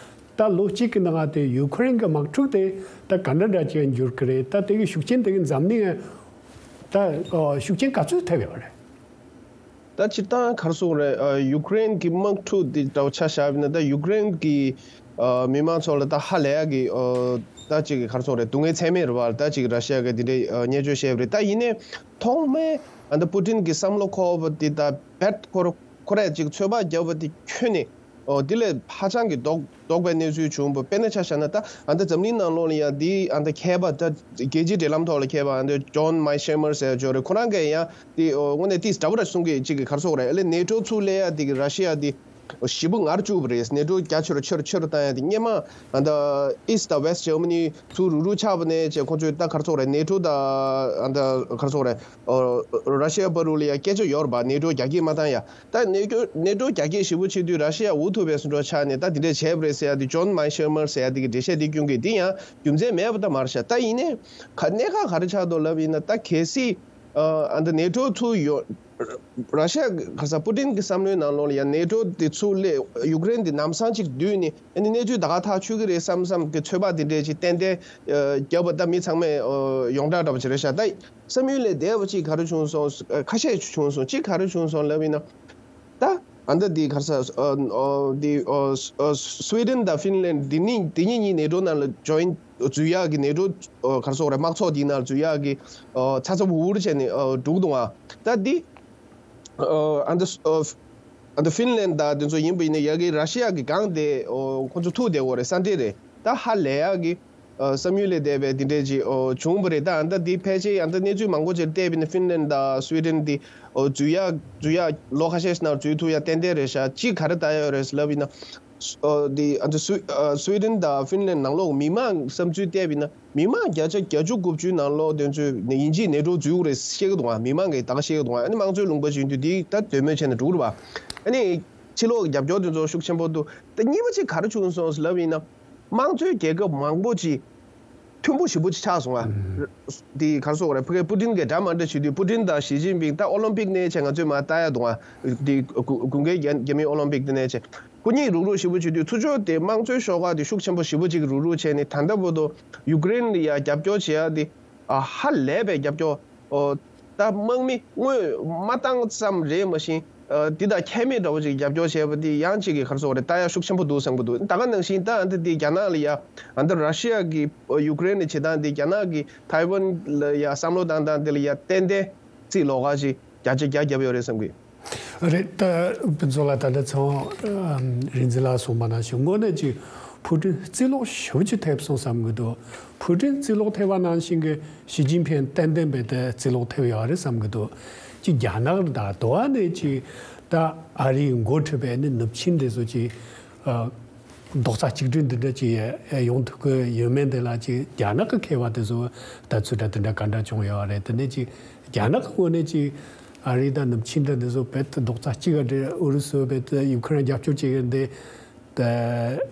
ད་ལོ་གཅིག་གི་ནང་དེ་ཡུ་ཁུ་རེན་གྱི་དམག་འཁྲུག་དེ་ད་ག་འདྲ་འདྲ་ཅིག་འགྱུར་གི་རེད། ད་དེ་གི་ཤུགས་རྐྱེན་དེ་གི་འཛམ་གླིང་ད་ཤུགས་རྐྱེན་ག་ཚོད་ཐེབས་ཡོད་རེད། ད་སྤྱིར་བཏང་ག་རེ་ཟེར་དགོས་རེད། ཡུ་ཁུ་རེན་གྱི་དམག་འཁྲུག་འདི་འདྲ་བོ་ཆ་བཞག་པ་ཡིན་ན་ད་ཡུ་ཁུ་རེན་གྱི་མི་མང་ཚོ་ལ་ད་ཧ་ལས་ཡག་གི་ད་ཅིག་ག་རེ་ཟེར་དགོས་རེད། སྡུག་བསྔལ་ཚད་མེད་རེད་བ། ད་ཅིག་ར་ཤི་ཡ་གི་འདི་འདྲའི་བརྙས་བཅོས་བྱས་པ་རེད། ད་ཡིན་ནའི་ཐོག་མའི་ཨ་ད་པུ་ཏིན་གྱི་བསམ་བློ་འཁོར་བ་འདི་ད་བེད་ཁོ་ར་ཁོ་རས་ཅིག་ཚོད་དཔག་བརྒྱབ་པ་དེ་ཁྱོན་ནས། ཨོ་དེ་ལས་ཧ་ཅང་གི་ལྡོག་ལྡོག་པའི་གནས་ཚུལ་བྱུང་བ། དཔེར་ན་ཆ་བཞག་ན་ད་ཨ་ད་འཛམ་གླིང་ནང་ལོགས་ལ་ཡང་འདི་ཨ་ད་མཁས་པ་ད་རྒྱལ་སྤྱིའི་འབྲེལ་ལམ་ཐོག་ལ་མཁས་པ་ཨ་ད་ཇོན་མའི་ཤེར་མར་ཟེར་ཡ་ཅིག་ཡོད་རེད། ཁོ་རང་གིས་ཡང་འདི་ཨོ་དངོས་གནས་ཏིས་འདྲ་པོ་ར་གསུང་གི་ཅིག་གི་ག་རེ་ཟེར་དགོས་རེད། ཨ་ལས་ནེ་ཊོ་ཚུར་སླེབས་ཡ་འདི་གི་ར་ཤི་ཡ་འདི་ཞེ་པོ་ངར་བཅུག་པ་རེད། ནེ་ཊོ་རྒྱ་ཆེ་རུ་ཆེ་རུ་ཆེ་རུ་བཏང་ཡ་འདི་སྔོན་མ་ཨ་ད་ཨིས་ཊི་དང་ཝེ་སི་ཊི་ཇར་མ་ནི་ཚུར་རུག་རུག་ཆགས་པ་ནས་བྱས་ཁོ་ཚོས་ད་ག་རེ་ཟེར་དགོས་རེད། ནེ་ཊོ་དང་ཨ་ད་ག་རེ་ཟེར་དགོས་རེད། ཨོ་ར་ཤི་ཡ་བར་དུ་ལ་ཡ་སྐད་ཆ་ཡོད་རེད་པ། ནེ་ཊོ་རྒྱ་སྐྱེད་མ་བཏང་ཡ། ད་ནེ་ཊོ་ནེ་ཊོ་རྒྱ་སྐྱེད་ཞེ་པོ་བྱེད་དུས་ར་ཤི་ཡ་འུ་ཐུག་པའི་བཟོ་འདྲ་ཆགས་ནས་ད་དེ་འདྲས་བྱས་པ་རེད་ཟེར་ཡ་དེ་ཇོན་མའི་ཤེར་མར་ཟེར་ཡ་དེ་གི་འགྲེལ་བཤད་དེ་སྐྱོན་གི་དེ་ཡང་རྒྱུ་མཚན་མེད་པ་ད་མ་རེད་ཤག་ད་ཡིན་ནའི་ག་གནད་འགག་ག་རེ་ཆགས་འདུག་ལབ་ཡིན་ན་ད་གལ་སྲིད་ཨ་ད་ནེ་ཊོ་ཚུར་ཡོད། ར་ཤི་ཡ་ག་ས་པུ་ཏིན་གི་བསམ་བློའི་ནང་ལོགས་ལ་ཡང་ནེ་ཊོ་དེ་ཚུར་སླེབས་ཡུ་ཀེ་རེན་དེ་ལམ་སང་ཅིག་བསྡུས་ནས་ཨ་ནི་གནས་ཚུལ་ད་ག་ཐག་ཆོད་གི་རེད་བསམ་བསམ་གི་ཚོད་དཔག་དེ་འདྲས་ཅིག་ཏན་ཏན་རྒྱབ་པ་ད་མི་ཚང་མས་ཡོངས་གྲགས་འདྲ་པོ་ཅིག་རེད་ཤག་ད་བསམ་ཡུལ་ལས་འདས་པ་ཅིག་ག་རེ་བྱུང་སོང་། ཁ་ཤས་བྱུང་སོང་། གཅིག་ག་རེ་བྱུང་སོང་ལབ་ཡིན་ན། ད་ཨ་ད་འདི་ག་རེ་ཟ་འདི་སུའི་ཌེན་དང་ཧྥིན་ལན་འདི་གཉིས་འདི་གཉིས་གཉིས་ནེ་ཊོ་ནང་ལ་ཇོ་ཡིན་འཛུལ་ཡག་གི་ནེ་ཊོ་ག་རེ་ཟེར་དགོས་རེད། དམག་ཚོགས་འདིའི་ནང་ལ་འཛུལ་ཡག་གི་ཚ་ཚ་འུར་འུར་བྱས་ནས་འདུག་འདུག་ཨ་ད་འདི་ཨ་ད་ཨ་ད་ཧྥིན་ལན་དང་དེ་ཚོ་ཡིན་པ་ཡིན་ན་ཡ་གི་ར་ཤི་ཡ་གི་སྒང་དེ་ཁོ་ཚོ་ཐུག་བསྡད་ཡོད་རེད། ས་འདྲ་རེད། ད་ཧ་ལས་ཡག་གི་ཨ་བསམ་ཡུལ་ལས་འདས་པའི་འདི་འདྲས་ཅིག་ཨོ་བྱུང་བ་རེད། ད་ཨ་ད་འདི་ཕལ་ཆེར་ཨ་ད་གནས་ཚུལ་མང་པོ་ཅིག་བལྟས་པ་ཡིན་ན་ཧྥིན་ལན་དང་སུའི་ཌེན་འདི་ཨོ་འཛུལ་ཡག་འཛུལ་ཡག་ལོ་ཁ་ཤས་ཤིག་ནང་འཛུལ་ཐུབ་ཡག་ཏན་ཏན་རེད་ཤག་གཅིག་ག་རེ་ལྟ་ཡག་རེད་ལབ་ཡིན་ན། ཨོ་འདི་ཨ་ད་སུའི་ཨ་སུའི་ཌེན་དང་ཧྥིན་ལན་ནང་ལོགས་མི་མང་བསམ་ཚུལ་བལྟས་པ་ཡིན་ན་མི་མང་བརྒྱ་ཆ་བརྒྱད་ཅུ་དགུ་བཅུའི་ནང་ལོགས་དེ་ཚོས་ཡིན་གཅིག་ནེ་ཊོ་འཛུལ་དགོས་རེད་བཤད་ཀྱི་འདུག་ཨ་མི་མང་གིས་ད་ག་བཤད་ཀྱི་འདུག་ཨ་ནི་དམངས་གཙོའི་ལུང་པ་ཞིག་ཡིན་དུས་འདི་ད་འདོད་མོས་བྱས་ནས་འགྲོ་གི་རེད་པ། ཨ་ནི་ཕྱི་ལོགས་ཀྱི་རྒྱབ་སྐྱོར་དེ་ཚོ་ཤུགས་ཆེན་པོ་འདུག་ད་གཉིས་པ་གཅིག་ག་རེ་བྱུང་སོང་ལབ་ཡིན་ན། དམངས་གཙོའི་རྒྱལ་ཁབ་མང་པོ་ཅིག་མཐུན་པོ་ཞེ་པོ་ཅིག་ཆགས་སོང་ང་། འདི་ག་རེ་ཟེར་དགོས་རེད། ཕ་གིའི་པུ་ཏིན་གྱིས་འདྲ་མ་འདྲ་བྱེད་དུས་པུ་ཏིན་དང་ཞི་ཅིན་ཕིང་ད་ཨོ་ལིམ་པིག་ནས་བྱས་ང་ཚོས་མར་ལྟ་ཡག་འདུག་ང་། འདི་དགུན་དགུན་ཁའི་རྒྱ་རྒྱ་མིའི་ཨོ་ལིམ་པིག་དེ་ནས་བྱས་ཁོ་གཉིས་རུག་རུག་ཞེ་པོ་བྱེད་དུས་ཚུར་ཕྱོགས་དེ་དམངས་གཙོའི་ཤོག་ཁག་དེ་ཤུགས་ཆེན་པོ་ཞེ་པོ་ཅིག་རུག་རུག་བྱས་ནས་ད་ལྟ་བར་དུ་ཡུཀ་རེན་ལ་ཡ་རྒྱབ་སྐྱོར་བྱེད་ཡག་དེ་ཧ་ལས་པའི་རྒྱབ་སྐྱོར། ཨོ། ད་དམག་མི་དངོས་མ་བཏང་ཙམ་རེད་མ་གཞི། ཨ་འདི་དང་ཁྱད་མེད་འདྲ་བོ་ཅིག་རྒྱབ་སྐྱོར་བྱས་པ་འདི་ཡང་ཅིག་གི་ག་རེ་ཟེར་དགོས་རེད། ལྟ་ཡག་ཤུགས་ཆེན་པོ་འདུག་བསམ་གྱི་འདུག་ད་ག་ནང་བཞིན་ད་ཨ་འདི་འདི་རྒྱ་ནག་ལ་ཡ་ཨ་འདི་ར་ཤི་ཡ་གི་ཨོ་ཡུཀ་རེན་ལ་བྱེད་སྟངས་འདི་རྒྱ་ནག་གི་ཐའེ་ཝན་ལ་ཡ་བསམ་བློ་བཏང་སྟངས་འདི་ལ་ཡ་ཏན་ཏན་རྩིས་ལོགས་ཀ་ཅིག་བརྒྱ་ཆ་བརྒྱ་བརྒྱབ་ཡོད་རེད་བསམ་གི། རེད། ད་ཕུན་ཚོགས་ལགས་ད་ལྟ་ཚེ་དབང་རིག་འཛིན་ལགས་གསུངས་པ་ནང་བཞིན་དངོས་གནས་ཅིག་ཕུ་ཀྲིན་རྩིས་ལོག་ཞེ་པོ་ཅིག་ཐེབས་སོང་བསམ་གྱི་འདུག་ཕུ་ཀྲིན་རྩིས་ལོག་ཐེབས་པ་ནང་བཞིན་གྱི་ཞི་ཅིན་ཕིང་ཏན་ཏན་རྦད་དེ་རྩིས་ལོག་ཐེབས་ཡོད་རེད་བསམ་གྱི་འདུག་ཅིག་རྒྱ་ནག་དང་དོ་བ་ནས་ཅིག་ད་ཨ་རིའི་འགོ་ཁྲིད་པའི་ནི་ནུབ་ཆིངས་དེ་ཚོ་ཅིག་ཨ་ རྡོག་རྩ་གཅིག་སྒྲིལ་འདི་འདྲ་ཅིག་ཡོང་ཐུབ་ཀྱི་ཡོད་མེད་འདི་ལ་ཅིག་རྒྱ་ནག་གི་མཁས་པ་དེ་ཚོ་ལྟ་ཚུལ་འདྲ་དེ་འདྲ་ག་འདྲ་བྱུང་ཡོད་རེད། དེ་ནས་ཅིག་རྒྱ་ནག་གི་ངོས་ནས་ཅིག་ཨ་རི་དང་ནུབ་ཆིངས་འདྲ་འདི་ཚོ་རྦད་དེ་རྡོག་རྩ་གཅིག་ག་འདྲ་ཨུ་རུ་སུ་རྦད་དེ་ཡུ་ཁུ་རེན་རྒྱབ་སྐྱོར་བྱེད་ཀྱི་འདི་ད་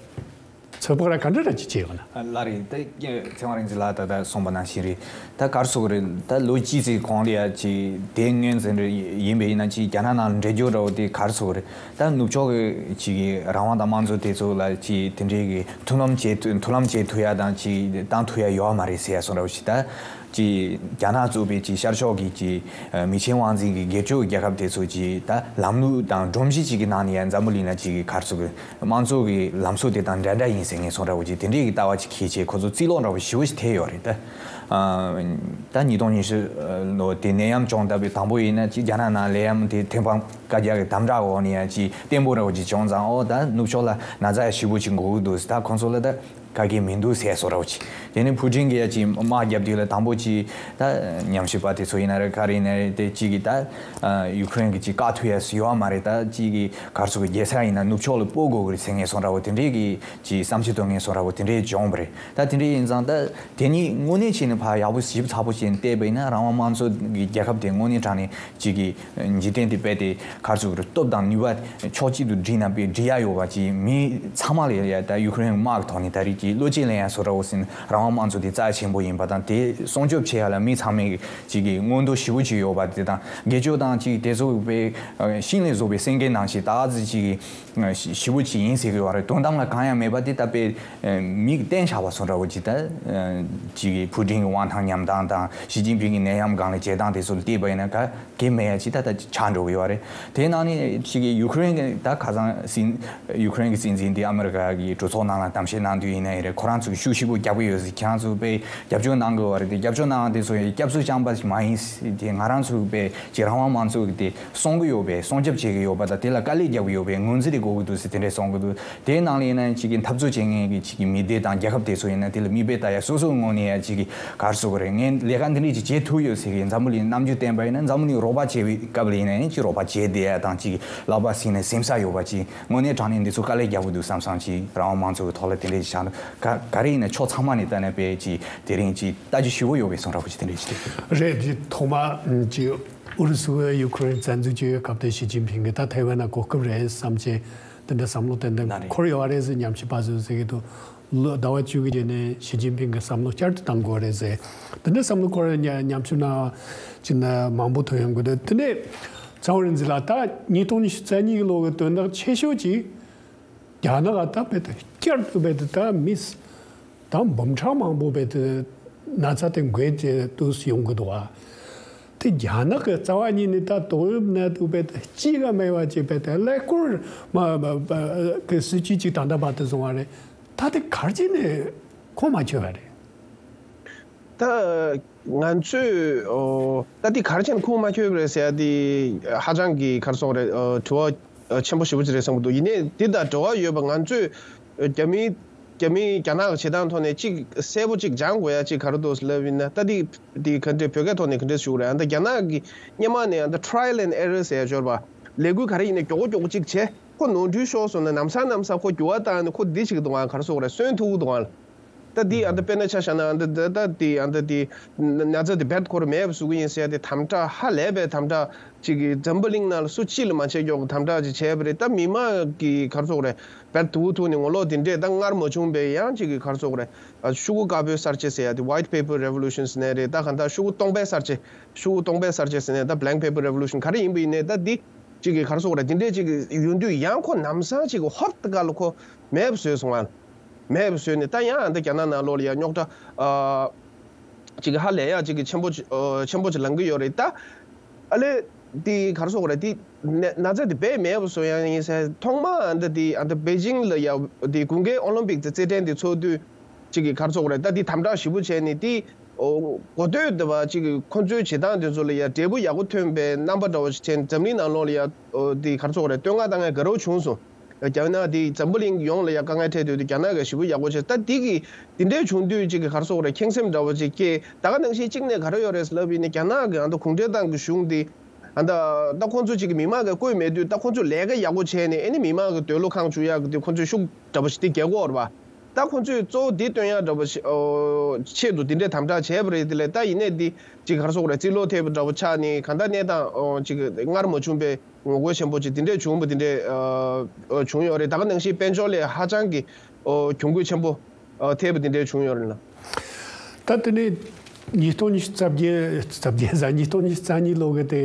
ཚོད་དཔག་ར་ག་འདྲ་འདྲ་ཅིག་བྱས་ཡོད་ན། ལགས་རེད། ད་ཚེ་དབང་རིག་འཛིན་ལགས་ད་ལྟ་གསུངས་པ་ནང་བཞིན་རེད། ད་ག་རེ་ཟེར་དགོས་རེད། ད་ལོ་གཅིག་ཙམ་གོང་ལ་ཡ་ཅིག་དེ་སྔོན་ཙམ་རེད་ཡིན་པ་ཡིན་ན་ཅིག་རྒྱ་ནག་ནང་འགྲེལ་བརྗོད་འདྲ་བོ་དེ་ག་རེ་ཟེར་དགོས་རེད། ད་ནུབ་ཕྱོགས་ཀྱི་ཅིག་གི་རང་དབང་དང་དམངས་གཙོ་དེ་ཚོ་ལ་ཅིག་དེ་འདྲའི་གི་མཐུན་ལམ་བྱེད་མཐུན་ལམ་བྱེད་ཐུབ་ཡ་དང་ཅིག་བཏང་ཐུབ་ཡ་ཡོད་མ་རེད་ཟེར་ཡ་སོགས་འདྲ་བོ་ཞིག་ད་ཅིག་རྒྱ་ནག་གཙོས་པའི་ཅིག་ཤར་ཕྱོགས་ཀྱི་ཅིག་མི་ཆེན་དབང་འཛིན་གྱི་སྒེར་གཅོད་རྒྱལ་ཁབ་དེ་ཚོ་ཅིག་ད་ལམ་ལུགས་དང་སྒྲོམ་གཞི་ཅིག་གི་ནང་ནས་ཡ་འཛམ་བུ་གླིང་ལ་ཅིག་གི་ག་རེ་ཟེར་དགོས་རེད། དམངས་གཙོ་གི་ལམ་སྲོལ་དེ་དང་འདྲ་འདྲ་ཡིན་ཟེར་མཁན་སོགས་འདྲ་བོ་ཅིག་དེ་འདྲའི་གི་ལྟ་བ་ཅིག་འཁྱེར་བྱས་ཁོ་ཚོ་རྩིས་ལོག་འདྲ་བོ་ཞེ་པོ་ཅིག་ཐེབས་ཡོད་རེད་ད། ཨ་ད་ཉིས་སྟོང་ཉི་ཤུ་ལོ་དེ་ནད་ཡམས་བྱུང་སྟབས་དང་པོ་ཡིན་ན་ཅིག་རྒྱ་ནག་ནང་ནད་ཡམས་དེ་ཐེམ་སྤང་བཀའ་རྒྱ་གི་དམ་དྲག་འོག་ནས་ཡང་ཅིག་བརྟན་པོ་འདྲ་བོ་ཅིག་བྱུང་ཙང་། ཨོ་ད་ནུབ་ཕྱོགས་ལ་ན་ཚ་ཡང་ཞེ་པོ་ཅིག་འགོར་གི་འདུག་ད་ཁོང་ཚོ་ལ་ད་ག་གེ་མི་འདུག་ཟེར་སོགས་འདྲ་བོ་ཅིག་དེ་ནས་ཕུ་ཀྲིན་གྱིས་ཡ་ཅིག་དམག་རྒྱབ་དུས་ལ་དང་པོ་ཅིག་ད་ཉམས་ཞིབ་པ་དེ་ཚོ་ཡིན་ན་རེད་ག་རེ་ཡིན་ན་རེད་དེ་ཅིག་གིས་ད་ཡུ་ཁུ་རེན་གྱི་ཅིག་བཀག་ཐུབ་ཡ་ཡོད་མ་རེད། ད་ཅིག་གི་ག་རེ་ཟེར་དགོས་རྒྱལ་ས་ཡིན་ན་ནུབ་ཕྱོགས་ལ་སྤོ་དགོས་ཀྱི་རེད་ཟེར་མཁན་སོགས་འདྲ་བོ་དེ་འདྲའི་གི་ཅིག་བསམ་ཚུལ་འདོན་མཁན་སོགས་འདྲ་བོ་དེ་འདྲའི་བྱུང་བ་རེད། ད་དེ་འདྲ་ཡིན་ཙང་ད་དེ་གཉིས་དངོས་གནས་བྱས་ནས་ཕར་ཡག་པོ་ཞིབ་ཚགས་པོ་བྱས་ནས་བལྟས་པ་ཡིན་ན་རང་དབང་དམངས་གཙོ་གི་རྒྱལ་ཁབ་དེ་དངོས་གནས་དྲང་གནས་ཅིག་གི་འཇིག་རྟེན་དེ་རྦད་དེ་ག་རེ་ཟེར་དགོས་རེད། སྟོབས་དང་ནུས་པ་ཕྱོགས་གཅིག་ཏུ་བསྒྲིལ་ན་དཔེ་སྒྲིལ་ཡ་ཡོད་པ་ཅིག་མི་ཚང་མ་ལ་ཡ་ད་ཡུ་ཁུ་རེན་དམག་གི་ཐོག་ནས་ད་རེས་ཀྱི་བློ་སྐྱེད་ལེན་ཡ་བཟོ་འདྲ་བོ་ཟིན་རང་དབང་དམངས་གཙོ་དེ་རྩ་ཆེན་པོ་ཡིན་པ་དང་དེ་སྲུང་སྐྱོབ་བྱེད་ཡ་ལ་མི་ཚང་མས་ཅིག་གི་མངོན་འདོད་ཞེ་པོ་ཅིག་ཡོད་པ་དེ་དང་སྒེར་གཅོད་དང་ཅིག་དེ་ཚོ་དཔེ་ཤིང་ལས་བཟོ་བའི་སེང་གེ་ནང་བཞིན་ད་ག་ཚོད་ཅིག་གི་ཞེ་པོ་ཅིག་ཡིན་ཟེར་གི་ཡོད་རེད། དོན་དམ་ལ་གང་ཡང་མེད་པ་དེ་ད་དཔེ་མིག་བསྟན་བཞག་པ་བཟོ་འདྲ་བོ་ཅིག་ད་ཅིག་གི་ཕུ་ཀྲིན་གྱི་དབང་ཐང་ཉམས་སྟངས་དང་ཞི་ཅིན་ཕིང་གི་ནད་ཡམས་སྒང་ལ་བྱེད་སྟངས་དེ་ཚོ་ལ་བལྟས་པ་ཡིན་ན་ག་གེ་མེད་ཡ་ཅིག་ད་ད་ཆགས་འགྲོ་གི་ཡོད་རེད། དེའི་ནང་ནས་ཅིག་གི་ཡུ་ཁུ་རེན་གྱི་ད་ཁ་སང་སྲིད་ཡུ་ཁུ་རེན་གྱི་སྲིད་འཛིན་དེ་ཨ་མི་རི་ཀ་གི་གྲོས་ཚོགས་ནང་ལ་གཏམ་བཤད་གནང་དུས་ཡིན་ན་ཡིན་རེད། ཁོ་རང་ཚོས་ཤུགས་ཆེ་པོ་རྒྱག་གི་ཡོད་ཟེར། ཁྱེད་རང་ཚོས་དཔེ་རྒྱབ་སྐྱོར་གནང་གི་ཡོད་རེད་དེ་རྒྱབ་སྐྱོར་གནང་དེ་ཚོ་ཡི་སྐྱབས་སུ་བཅངས་པ་ཞིག་མ་ཡིན་ཟེར། དེ་ང་རང་ཚོས་དཔེ་ཅིག་རང་དབང་དམངས་གཙོ་གི་དེ་སྲུང་གི་ཡོད་པས་སྲུང་སྐྱོབ་བྱེད་ཀྱི་ཡོད་པ་དང་དེ་ལ་དཀའ་ལས་རྒྱག་གི་ཡོད་པས་ངོས་འཛིན་རེ་དགོས་ཀྱི་འདུག་ཟེར་དེ་འདྲས་གསུང་གི་འདུག་དེའི་ནང་ལ་ཡིན་ན་ཅིག་གི་འཐབ་རྩོད་བྱེད་མཁན་གྱི་ཅིག་གི་མི་སྡེ་དང་རྒྱལ་ཁབ་དེ་ཚོ་ཡིན་ན་དེ་ལ་མིག་དཔེ་ལྟ་ཡ་སོ་སོའི་ངོས་ནས་ཡ་ཅིག་གི་ག་རེ་ཟེར་དགོས་རེད། ངས་ལས་ཀ་འདི་འདྲས་ཅིག་བྱེད་ཐུབ་ཡོད་ཟེར་གི་འཛམ་བུ་གླིང་རྣམ་འགྱུར་བསྟན་པ་ཡིན་ན་འཛམ་བུ་གླིང་རོགས་པ་བྱེད་པའི་སྐབས་ལ་ཡིན་ན་ཡང་ཅིག་རོགས་པ་བྱེད་བསྡད་ཡ་དང་ཅིག་ལག་པ་བསྲིངས་ནས་སེམས་ས་ཡོད་པ་ཅིག་དངོས་གནས་དྲང་གནས་འདི་ཚོ་དཀའ་ལས་རྒྱག་གི་འདུག་བསམ་བསམ་ཅིག་རང་དབང་དམངས་གཙོ་གི་ཐོག་ལ་དེ་འདྲས་ཅིག་བྱུང་འདུག་ག་ག་རེ་ཡིན་ན་ཕྱོགས་ཚང་མ་ནས་ལྟ་ན་དཔེ་ཅིག་དེ་རིང་ཅིག་ལྟ་རྒྱུ་ཞེ་པོ་ཡོད་པའི་བཟོ་འདྲ་པོ་ཅིག་དེ་འདྲས་ཅིག་རེད། ཅིག་ཐོག་མ་ཅིག་ཨུ་རུ་སུ་གིས་ཡུ་ཁུ་རེན་བཙན་འཛུལ་བྱེད་ཡོད་སྐབས་དེ་ཞི་ཅིན་ཕིང་གིས་ད་ཐའེ་ཝན་ན་གོ་སྐབས་རེད་བསམ་བྱས་དེ་འདྲ་བསམ་བློ་ཏན་ཏན་ན་རེད། འཁོར་ཡོད་རེད་ཟེར་ཉམས་ཞིབ་པ་ཚོས་ཟེར་གི་འདུག་ལོ་ཟླ་བ་བཅུ་གི་རྗེས་ནས་ཞི་ཅིན་ཕིང་གི་བསམ་བློ་བསྐྱར་དུ་བཏང་དགོས་རེད་ཟེར། དེ་འདྲའི་བསམ་བློ་སྐོར་ཉ་ཉམས་ཞིབ་གནང་བ་ཅིག་ན་མང་པོ་ཐོན་ཡོང་གི་འདུག་དེ་ནས་ཚེ་དབང་རིག་འཛིན་ལགས་ད་ཉིས་སྟོང་ཉི་ཤུ་རྩ་གཉིས་ཀྱི་ལོ་གི་དོན་དག་ཆེ་ཤོས་ཅིག་རྒྱ་ནག་ག་ད་བེད་དུ་བསྐྱར་དུ་བེད་དུ་ད་མིས་ད་འབུམ་ཕྲག་མང་པོ་བེད་དུ་ན་ཚ་དེ་འགོས་ཏེ་དུས་ཡོང་གི་འདུག་བ། དེ་རྒྱ་ནག་གི་རྩ་བ་ཉིད་ནས་ད་ཏོག་དབྱིབས་ནད་དུ་བེད་དུ་གཅིག་ག་མེད་པ་ཅིག་བེད་དུ་ཀླད་ཀོར་མ་མ་མ་གི་སྲིད་ཇུས་ཅིག་ད་ལྟ་བར་དུ་བཟུང་བ་རེད། ད་དེ་ག་རེ་བྱས་ནས་ཁོང་མ་ཆོད་པ་རེད། ད་ང་ཚོས་ཨོ་ད་འདི་ག་རེ་བྱས་ནས་ཁུངས་མ་འཁྱོལ་བ་རེད་ཟེར་ཡ་འདི་ཧ་ཅང་གི་ག་རེ་ཟེར་དགོས་རེད། ཨོ་དྲི་བ་ཨོ་ཆེན་པོ་ཞེ་པོ་ཅིག་རེད་བསམ་གྱི་འདུག་ཡིན་ནའི་འདི་དང་འབྲེལ་བ་ཡོད་པ་ང་ཚོས་ཨོ་རྒྱ་མི་རྒྱ་མི་རྒྱ་ནག་གི་བྱེད་སྟངས་ཐོག་ནས་གཅིག་གསལ་པོ་གཅིག་སྦྱང་དགོས་ཡ་གཅིག་ག་རེ་འདུག་ལབ་ཡིན་ན། ད་འདི་འདི་ག་འདྲས་བོད་སྐད་ཐོག་ནས་ག་འདྲས་ཞུ་དགོས་རེད། ཨ་ད་རྒྱ་ནག་གི་སྔོན་མ་ནས་ཨ་ད་trial and error ཟེར་ཡ་ཡོད་རེད་པ། ལས་འགུལ་ག་རེ་ཡིན་ནའི་མགྱོགས་པོ་མགྱོགས་པོ་གཅིག་བྱས། ཁོ་ནོར་འཁྲུལ་ཤོར་སོང་ན་ལམ་སང་ལམ་སང་ཁོ་འགྱུར་བ་བཏང་ནས་ཁོ་འདི་བྱེད་ཀྱི་འདུག་ག་ག་རེ་ཟེར་དགོས་རེད། གསོན་ཐུབ་ཀྱི་འདུག་ག་ད་འདི་ཨ་ད་དཔེར་ན་ཆ་བཞག་ན་ཨ་ད་ད་ད་འདི་ཨ་ད་འདི་ན་ཚ་འདི་རྦད་ཁོ་རང་མེད་པ་བཟོ་གི་ཡིན་ཟེར་ཡ་དེ་དམ་དྲག་ཧ་ལས་པའི་དམ་དྲག་ཅིག་གིས་འཛམ་བུ་གླིང་ནང་ལ་སུ་གཅིག་ལ་མ་བྱས་མགྱོགས་ཀྱི་དམ་དྲག་ཅིག་བྱས་པ་རེད། ད་མི་མང་གིས་ག་རེ་ཟེར་དགོས་རེད། རྦད་དུ་ཐུག་ནས་ངོ་ལོག་དེ་འདྲས་ད་སྔར་མ་བྱུང་བའི་ཡང་ཅིག་གིས་ག་རེ་ཟེར་དགོས་རེད། ཤོག་གུ་དཀར་པོའི་གསར་བརྗེ་ཟེར་ཡ་དེ་white paper revolution ཟེར་ནའི་རེད། ད་གང་ལྟར་ཤོག་གུ་སྟོང་པའི་གསར་བརྗེ་ཤོག་གུ་སྟོང་པའི་གསར་བརྗེ་ཟེར་ནའི་ད་blank paper revolution ག་རེ་ཡིན་པ་ཡིན་ནའི་ད་འདི་ཅིག་གིས་ག་རེ་ཟེར་དགོས་རེད། འདི་འདྲས་ཅིག་ཡོང་དུས་ཡང་ཁོ་ལམ་སང་ཅིག་གིས་ཧོབ་ཏེ་ག་ལ་ཁོ་མེད་པ་བཟོས་སོང་ང་། མེད་པ་བཟོས་ནས་ད་ཡང་ཨ་ད་རྒྱ་ནག་ནང་ལོགས་ལ་ཡང་རྙོག་དྲ་ཨ་ཅིག་ཧ་ལས་ཡག་ཅིག་གི་ཆེན་པོ་ཅིག་ཨ་ཆེན་པོ་ཅིག་ལང་གི་ཡོད་རེད་ད། ཨ་ལས་འདི་ག་རེ་ཟེར་དགོས་རེད། འདི་ན་ན་ཚ་འདི་རྦད་མེད་པ་བཟོ་ཡ་ཡིན་ཟེར། ཐོག་མ་ཨ་ད་འདི་ཨ་ད་པེ་ཅིང་ལ་ཡ་འདི་དགུན་ཁའི་ཨོ་ལིམ་པིག་དེ་རྩེད་འགྲན་འདི་ཚོགས་དུས་ཅིག་གིས་ག་རེ་ཟེར་དགོས་རེད། ད་འདི་དམ་དྲག་ཞེ་པོ་བྱས་ནས་འདི་ཨོ་གོ་ཐོས་འདི་བ་ཅིག་གིས་ཁོ་ཚོའི་བྱེད་སྟངས་འདི་ཚོ་ལ་ཡ་འབྲས་བུ་ཡག་པོ་ཐོན་པའི་རྣམ་པ་འདྲ་བོ་ཞིག་བྱས་ནས་འཛམ་གླིང་ནང་ལོགས་ལ་ཡ་ཨོ་འདི་ག་རེ་ཟེར་དགོས་རེད། བསྟོད་བསྔགས་བཏང་མཁན་དགའ་རབ་བྱུང་སོང་། རྒྱ་ནག་འདི་འཛམ་བུ་གླིང་ཡོངས་ལ་ཡ་དཀའ་ངལ་འཕྲད་དུས་དེ་རྒྱ་ནག་གིས་ཞེ་པོ་ཡག་པོ་བྱས། ད་འདི་གི་འདི་འདྲའི་བྱུང་དུས་ཅིག་གི་ག་རེ་ཟེར་དགོས་རེད། ཁེངས་སེམས་འདྲ་བོ་ཅིག་སྐྱེས། ད་ག་ནང་བཞིན་གཅིག་ནས་ག་རེ་ཡོད་རེད་ལབ་ཡིན་ན་རྒྱ་ནག་གི་ཨ་ད་གུང་ཁྲན་ཏང་གི་གཞུང་འདི་ ཨ་ད་ད་ཁོང་ཚོ་ཅིག་གི་མི་མང་གིས་བསྐོས་མེད་དུས། ད་ཁོང་ཚོས་ལས་ཀ་ཡག་པོ་བྱས་ནས་ཨེ་ནི་མི་མང་གི་འདོད་བློ་ཁེངས་བཅུག་ཡག་གི་དེ་ཁོང་ཚོས་ཤུགས་འདྲ་པོ་ཞིག་དེ་རྒྱག་གི་ཡོད་རེད་པ། ད་ཁོང་ཚོས་གཙོ་བོ་འདི་སྟོན་ཡག་འདྲ་པོ་ཞིག་ཨོ་ཆེད་དུ་དེ་འདྲའི་དམ་དྲག་བྱས་པ་རེད། དེ་ལས་ད་ཡིན་ནའི་འདི་ཅིག་ག་རེ་ཟེར་དགོས་རེད། རྩིས་ལོ་ཐེབས་པ་འདྲ་པོ་ཆགས་ནས་གང་ལྟར་གནས་སྟངས་ཨོ་ཅིག་སྔར་མ་བྱུང་པའི་ངོ་རྒོལ་ཆེན་པོ་ཅིག་དེ་འདྲས་བྱུང་བ་དེ་འདྲས་ཨ་ཨ་བྱུང་ཡོད་རེད། ད་ག་ནང་བཞིན་དཔལ་འབྱོར་ལ་ཧ་ཅང་གི་ཨོ་གྱོང་གུད་ཆེན་པོ་ཨ་ཐེབས་པ་དེ་འདྲས་བྱུང་ཡོད་རེད་ལ། ད་དེ་ནས་ཉིས་སྟོང་ཉི་ཤུ་རྩ་བརྒྱད་རྩ་བརྒྱད་ཟེར། ཉིས་སྟོང་ཉི་ཤུ་རྩ་གཉིས་ལོ་གི་དེ་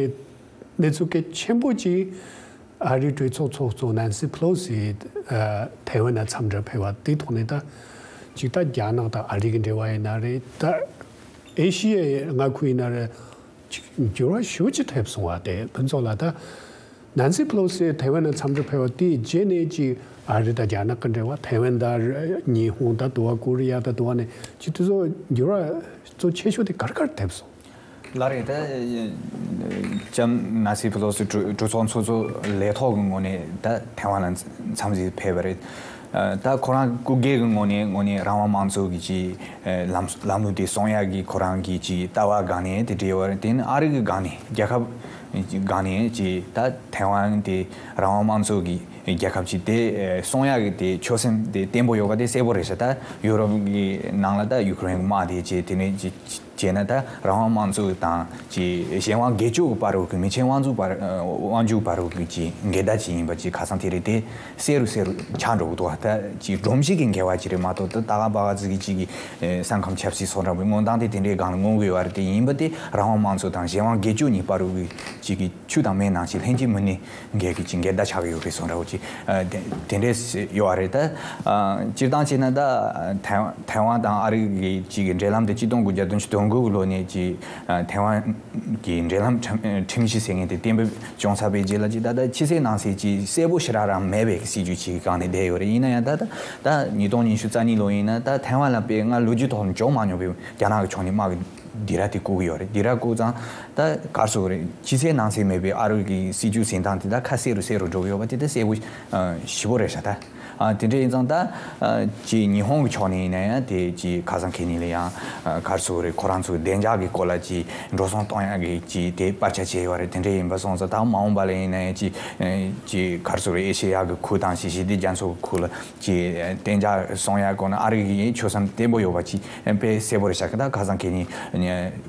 གནས་ཚུལ་གལ་ཆེན་པོ་ཅིག་ཨ་རིའི་གྲོས་ཚོགས་ཚོགས་གཙོ་ནན་སི་ཕེ་ལོ་སི་ཨ་ཐའེ་ཝན་ལ་འཚམས་འདྲིར་ཕེབས་པ་དེའི་ཐོག་ནས། ད་ཅིག་ད་རྒྱ་ནག་དང་ཨ་རི་གི་འབྲེལ་བ་ཡིན་ན་རེད། ད་ཨེ་ཤི་ཡའི་མངའ་ཁུལ་ཡིན་ན་རེད། ཅིག་འགྱུར་བ་ཞེ་པོ་ཅིག་ཐེབས་སོང་བ་དེ་ཕུན་ཚོགས་ལགས། ད་ནན་སི་ཕེ་ལོ་སི་ཐའེ་ཝན་ལ་འཚམས་འདྲིར་ཕེབས་པ་དེའི་རྗེས་ནས་ཅིག་ཨ་རི་དང་རྒྱ་ནག་གི་འབྲེལ་བ། ཐའེ་ཝན་དང་ཉི་ཧོང་དང་དེ་པར་ཀོ་རི་ཡ་དང་དེ་པར་ནས་ཅིག་དེ་ཚོ་འགྱུར་བ་གཙོ་ཆེ་ཤོས་དེ་ག་རེ་ག་རེ་ཐེབས་སོང་། ལགས་རེད། ད་ལྕམ་ནན་སི་ཕེ་ལོ་སི་གྲོས་གྲོས་ཚོགས་ཚོགས་གཙོ་ལས་ཐོག་གི་ངོས་ནས་ད་ཐའེ་ཝན་ལ་འཚམས་གཟིགས་ཕེབས་པ་རེད། ད་ཁོ་རང་སྐུ་སྒེར་གྱི་ངོས་ནས་ངོས་ནས་རང་དབང་དམངས་གཙོ་གི་ཅིག་ལམ་ལམ་ལུགས་དེ་སྲུང་ཡག་གི་ཁོ་རང་གི་ཅིག་ལྟ་བ་སྒང་ནས་དེ་འདྲ་ཡོད་རེད། དེ་ནི་ཨ་རི་གི་སྒང་ནས་རྒྱལ་ཁབ་སྒང་ནས་ཅིག་ད་ཐའེ་ཝན་དེ་རང་དབང་དམངས་གཙོ་གི་རྒྱལ་ཁབ་ཅིག་དེ་སྲུང་ཡག་གི་དེ་ཆོད་སེམས་དེ་བརྟན་པོ་ཡོད་པ་དེ་གསལ་པོ་རེད་ཤག་ད་ཡུ་རོབ་གི་ནང་ལ་ད་ཡུ་ཀེ་རེན་གི་དམག་དེ་ཅིག་དེ་ནས་ཅིག་བྱས་ན། ད་རང་དབང་དམངས་གཙོ་དང་ཅིག་གཞན་དབང་སྒེར་གཅོད་ཀྱི་བར་དུ་གི་མི་ཆེན་དབང་འཛུགས་བར་དབང་འཛུགས་བར་དུ་གི་ཅིག་འགལ་ཟླ་ཅིག་ཡིན་པ་ཅིག་ཁ་སང་དེ་རིང་དེ་གསལ་རུ་གསལ་རུ་ཆགས་འགྲོ་གི་འདུག་ད་ཅིག་སྒྲོམ་གཞི་གི་འགལ་བ་ཅིག་རེད་མ་གཏོགས། ད་ད་ག་པ་ག་ཙི་གི་ཅིག་གི་ས་ཁམས་ཆབ་སྲིད་སོགས་འདྲ་པོའི་མངོན་སྟངས་དེ་དེ་འདྲའི་སྒང་ལ་མངོན་གི་ཡོད་རེད། དེ་ཡིན་པ་དེ་རང་དབང་དམངས་གཙོ་དང་གཞན་དབང་སྒེར་གཅོད་གཉིས་བར་དུ་གི་ཅིག་གི་ཆུ་དང་མེའི་ནང་བཞིན་ལྷན་སྐྱེས་མི་སྣའི་འགལ་གྱི་ཅིག་འགལ་ཟླ་ཆགས་ཀྱི་ཡོད་རེད་བཟོ་འདྲ་བོ་ཅིག་ཨ་དེ་དེ་འདྲས་ཡོད་རེད། ད་ཨ་སྤྱིར་བཏང་བྱས་ན་ད་ཐའེ་ཐའེ་ཝན་དང་ཨ་རི་གི་ཅིག་གི་འབྲེལ་ལམ་དེ་གཅིག་སྟོང་དགུ་བརྒྱ་བདུན་ཅུ་དོན་དགུ་གི་ལོ་ནས་ཅིག་ཨ་ཐའེ་ཝན་གྱི་འབྲེལ་ལམ་ཁྲིམས་ཁྲིམས་གཞི་ཟེར་མཁན་དེ་གཏན་འབེབས་བྱུང་ཚར་བའི་རྗེས་ལ་ཅིག་ད་ལྟ་ཕྱི་གསལ་ནང་གསལ་ཅིག་གསལ་པོ་ཞེ་དྲག་རང་མེད་པའི་སྲིད་ཇུས་ཅིག་གི་སྒང་ནས་བསྡད་ཡོད་རེད། ཡིན་ན་ཡང་ད་ད་ད་ཉིས་སྟོང་ཉི་ཤུ་རྩ་གཉིས་ལོ་ཡིན་ན་ད་ཐའེ་ཝན་ལ་དཔེ་སྔར་ལོ་རྒྱུས་ཐོག་ནས་བྱུང་མ་མྱོང་བའི་རྒྱ་ནག་གི་ཕྱོགས་ནས་དམག་གི་སྡིགས་ར་དེ་བསྐུལ་གྱི་ཡོད་རེད། སྡིགས་ར་བསྐུལ་ཙང་ད་ག་རེ་ཟེར་དགོས་རེད། ཕྱི་གསལ་ནང་གསལ་མེད་པའི་ཨ་རི་གི་སྲིད་ཇུས་འཛིན་སྟངས་དེ་ད་ཁ་གསལ་རུ་གསལ་རུ་འགྲོ་གི་ཡོད་པ་དེ་ད་གསལ་པོ་ཨ་ཞེ་པོ་རེད་ཤག་ད་ཨ་དེ་འདྲ་ཡིན་ཙང་ད་ཨ་ཅིག་ཉི་ཧོང་གི་ཕྱོགས་ནས་ཡིན་ན་ཡང་དེ་ཅིག་ཁ་སང་ཁེ་ཉིན་ལ་ཡང་ཨ་ག་རེ་ཟེར་དགོས་རེད། ཁོ་རང་ཚོའི་བདེ་འཇགས་ཀྱི་སྐོར་ལ་ཅིག་འགྲོ་སོང་གཏོང་ཡག་གི་ཅིག་དེ་སྤར་ཆ་བྱས་ཡོད་རེད། དེ་འདྲ་ཡིན་པ་སོང་ཙང་ད་མ་འོངས་པ་ལ་ཡིན་ན་ཡང་ཅིག་ཨ་ཅིག་ག་རེ་ཟེར་དགོས་རེད། ཨེ་ཤེ་ཡ་གི་ཁུལ་དང་ཞི་ཞི་བདེ་རྒྱ་མཚོ་གི་ཁུལ་ལ་ཅིག་གཏན་འཇགས་སྲུང་ཡག་སྐོར་ན་ཨ་རི་གི་ཆོད་སེམས་བརྟན་པོ་ཡོད་པ་ཅིག་དཔེ་གསལ་པོ་རེད་ཤག་ད་ཁ་སང་ཁེ་ཉིན་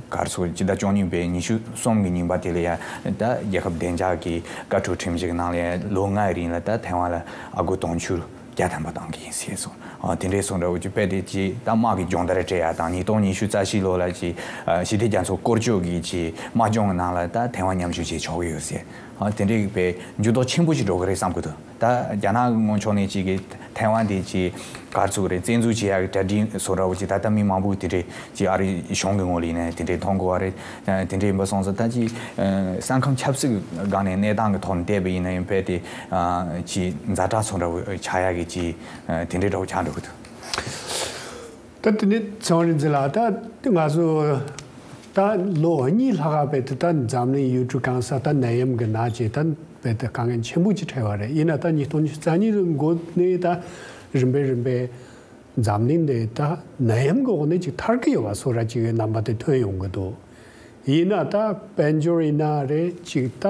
ག་རེ་ཟེར་དགོས་རེད། སྤྱི་ཟླ་བཅུ་གཉིས་པའི་ཉི་ཤུ་གསུམ་གྱི་ཉིན་པ་དེ་ལ་ཡང་ད་རྒྱལ་ཁབ་བདེ་འཇགས་ཀྱི་བཀའ་འཁྲོལ་ཁྲིམས་གཞི་གི་ནང་ལ་ཡང་ལོ་ལྔའི་རིང་ལ་ད་ཐའེ་ཝན་ལ་ཨ་སྒོར་དུང་ཕྱུར་བརྒྱ་ཐམ་པ་གཏོང་གི་ཡིན་ཟེར་སོང་། ཨ་དེ་འདྲའི་སོང་འདྲ་བོ་ཅིག་དཔེ་དེ་ཅིག་ད་དམག་གི་སྦྱོང་བརྡར་སྤྲད་ཡ་དང་། ཉིས་སྟོང་ཉི་ཤུ་རྩ་བཞི་ལོ་ལ་ཅིག་ཨ་ཞི་བདེ་རྒྱ་མཚོ་སྐོར་སྐྱོད་ཀྱི་ཅིག་དམག་སྦྱོང་གི་ནང་ལ་ད་ཐའེ་ཝན་མཉམ་ཞུགས་བྱེད་ཆོག་གི་ཡོད་ཟེར། ཨ་དེ་འདྲའི་དཔེ་འགྱུར་ལྡོག་ཆེན་པོ་ཞིག་འགྲོ་གི་རེད་བསམ་གི་འདུག་ད་རྒྱ་ནག་གི་ངོས་ཕྱོགས་ནས་ཅིག་གི་ཐའེ་ཝན་དེ་ཅིག་ག་རེ་ཟེར་དགོས་རེད། བཙན་འཛུལ་བྱེད་ཡག་གི་གྲ་སྒྲིག་བཟོ་འདྲ་བོ་ཅིག་ད་ལྟ་མི་མང་པོ་དེ་འདྲས་ཅིག་ཨ་རི་གཞུང་གི་ངོས་ལ་ཡིན་ན་དེ་འདྲས་མཐོང་དགོས་པ་རེད། དེ་འདྲས་ཡིན་པ་སོང་ཙང་ད་ཅིག་ས་ཁམས་ཆབ་སྲིད་ཀྱི་སྒང་ནས་གནས་སྟངས་ཀྱི་ཐོག་ནས་བལྟས་པ་ཡིན་ན་ཡང་དཔེ་དེ་ཅིག་ཛ་དྲག་བཟོ་འདྲ་བོ་ཆགས་ཡག་གི་ཅིག་དེ་འདྲས་འདྲ་བོ་ཆགས་འགྲོ་གི་འདུག་ད་དེ་ནས་ཚེ་དབང་རིག་འཛིན་ལགས། ད་ང་ཚོ་ད་ལོ་གཉིས་ལྷག་ག་བལ་དུ་ད་འཛམ་གླིང་ཡུལ་གྲུ་གང་སར་ད་ནད་ཡམས་ཀྱི་ནད་ཅིག་ད་བལ་དུ་དཀའ་ངལ་ཆེན་པོ་ཅིག་འཕྲད་པ་རེད། ཡིན་ན་ད་ཉིས་སྟོང་ཉི་ཤུ་རྩ་གཉིས་ལོའི་འགོ་ནས་ད་རིམ་པས་རིམ་པས་འཛམ་གླིང་འདི་ད་ནད་ཡམས་ཀྱི་འོག་ནས་ཅིག་ཐར་གྱི་ཡོད་པ་བཟོ་འདྲ་ཅིག་གི་རྣམ་པ་དེ་ཐོན་ཡོང་གི་འདུག་ཡིན་ན་ད་དཔལ་འབྱོར་ཡིན་ན་རེད། ཅིག་ད་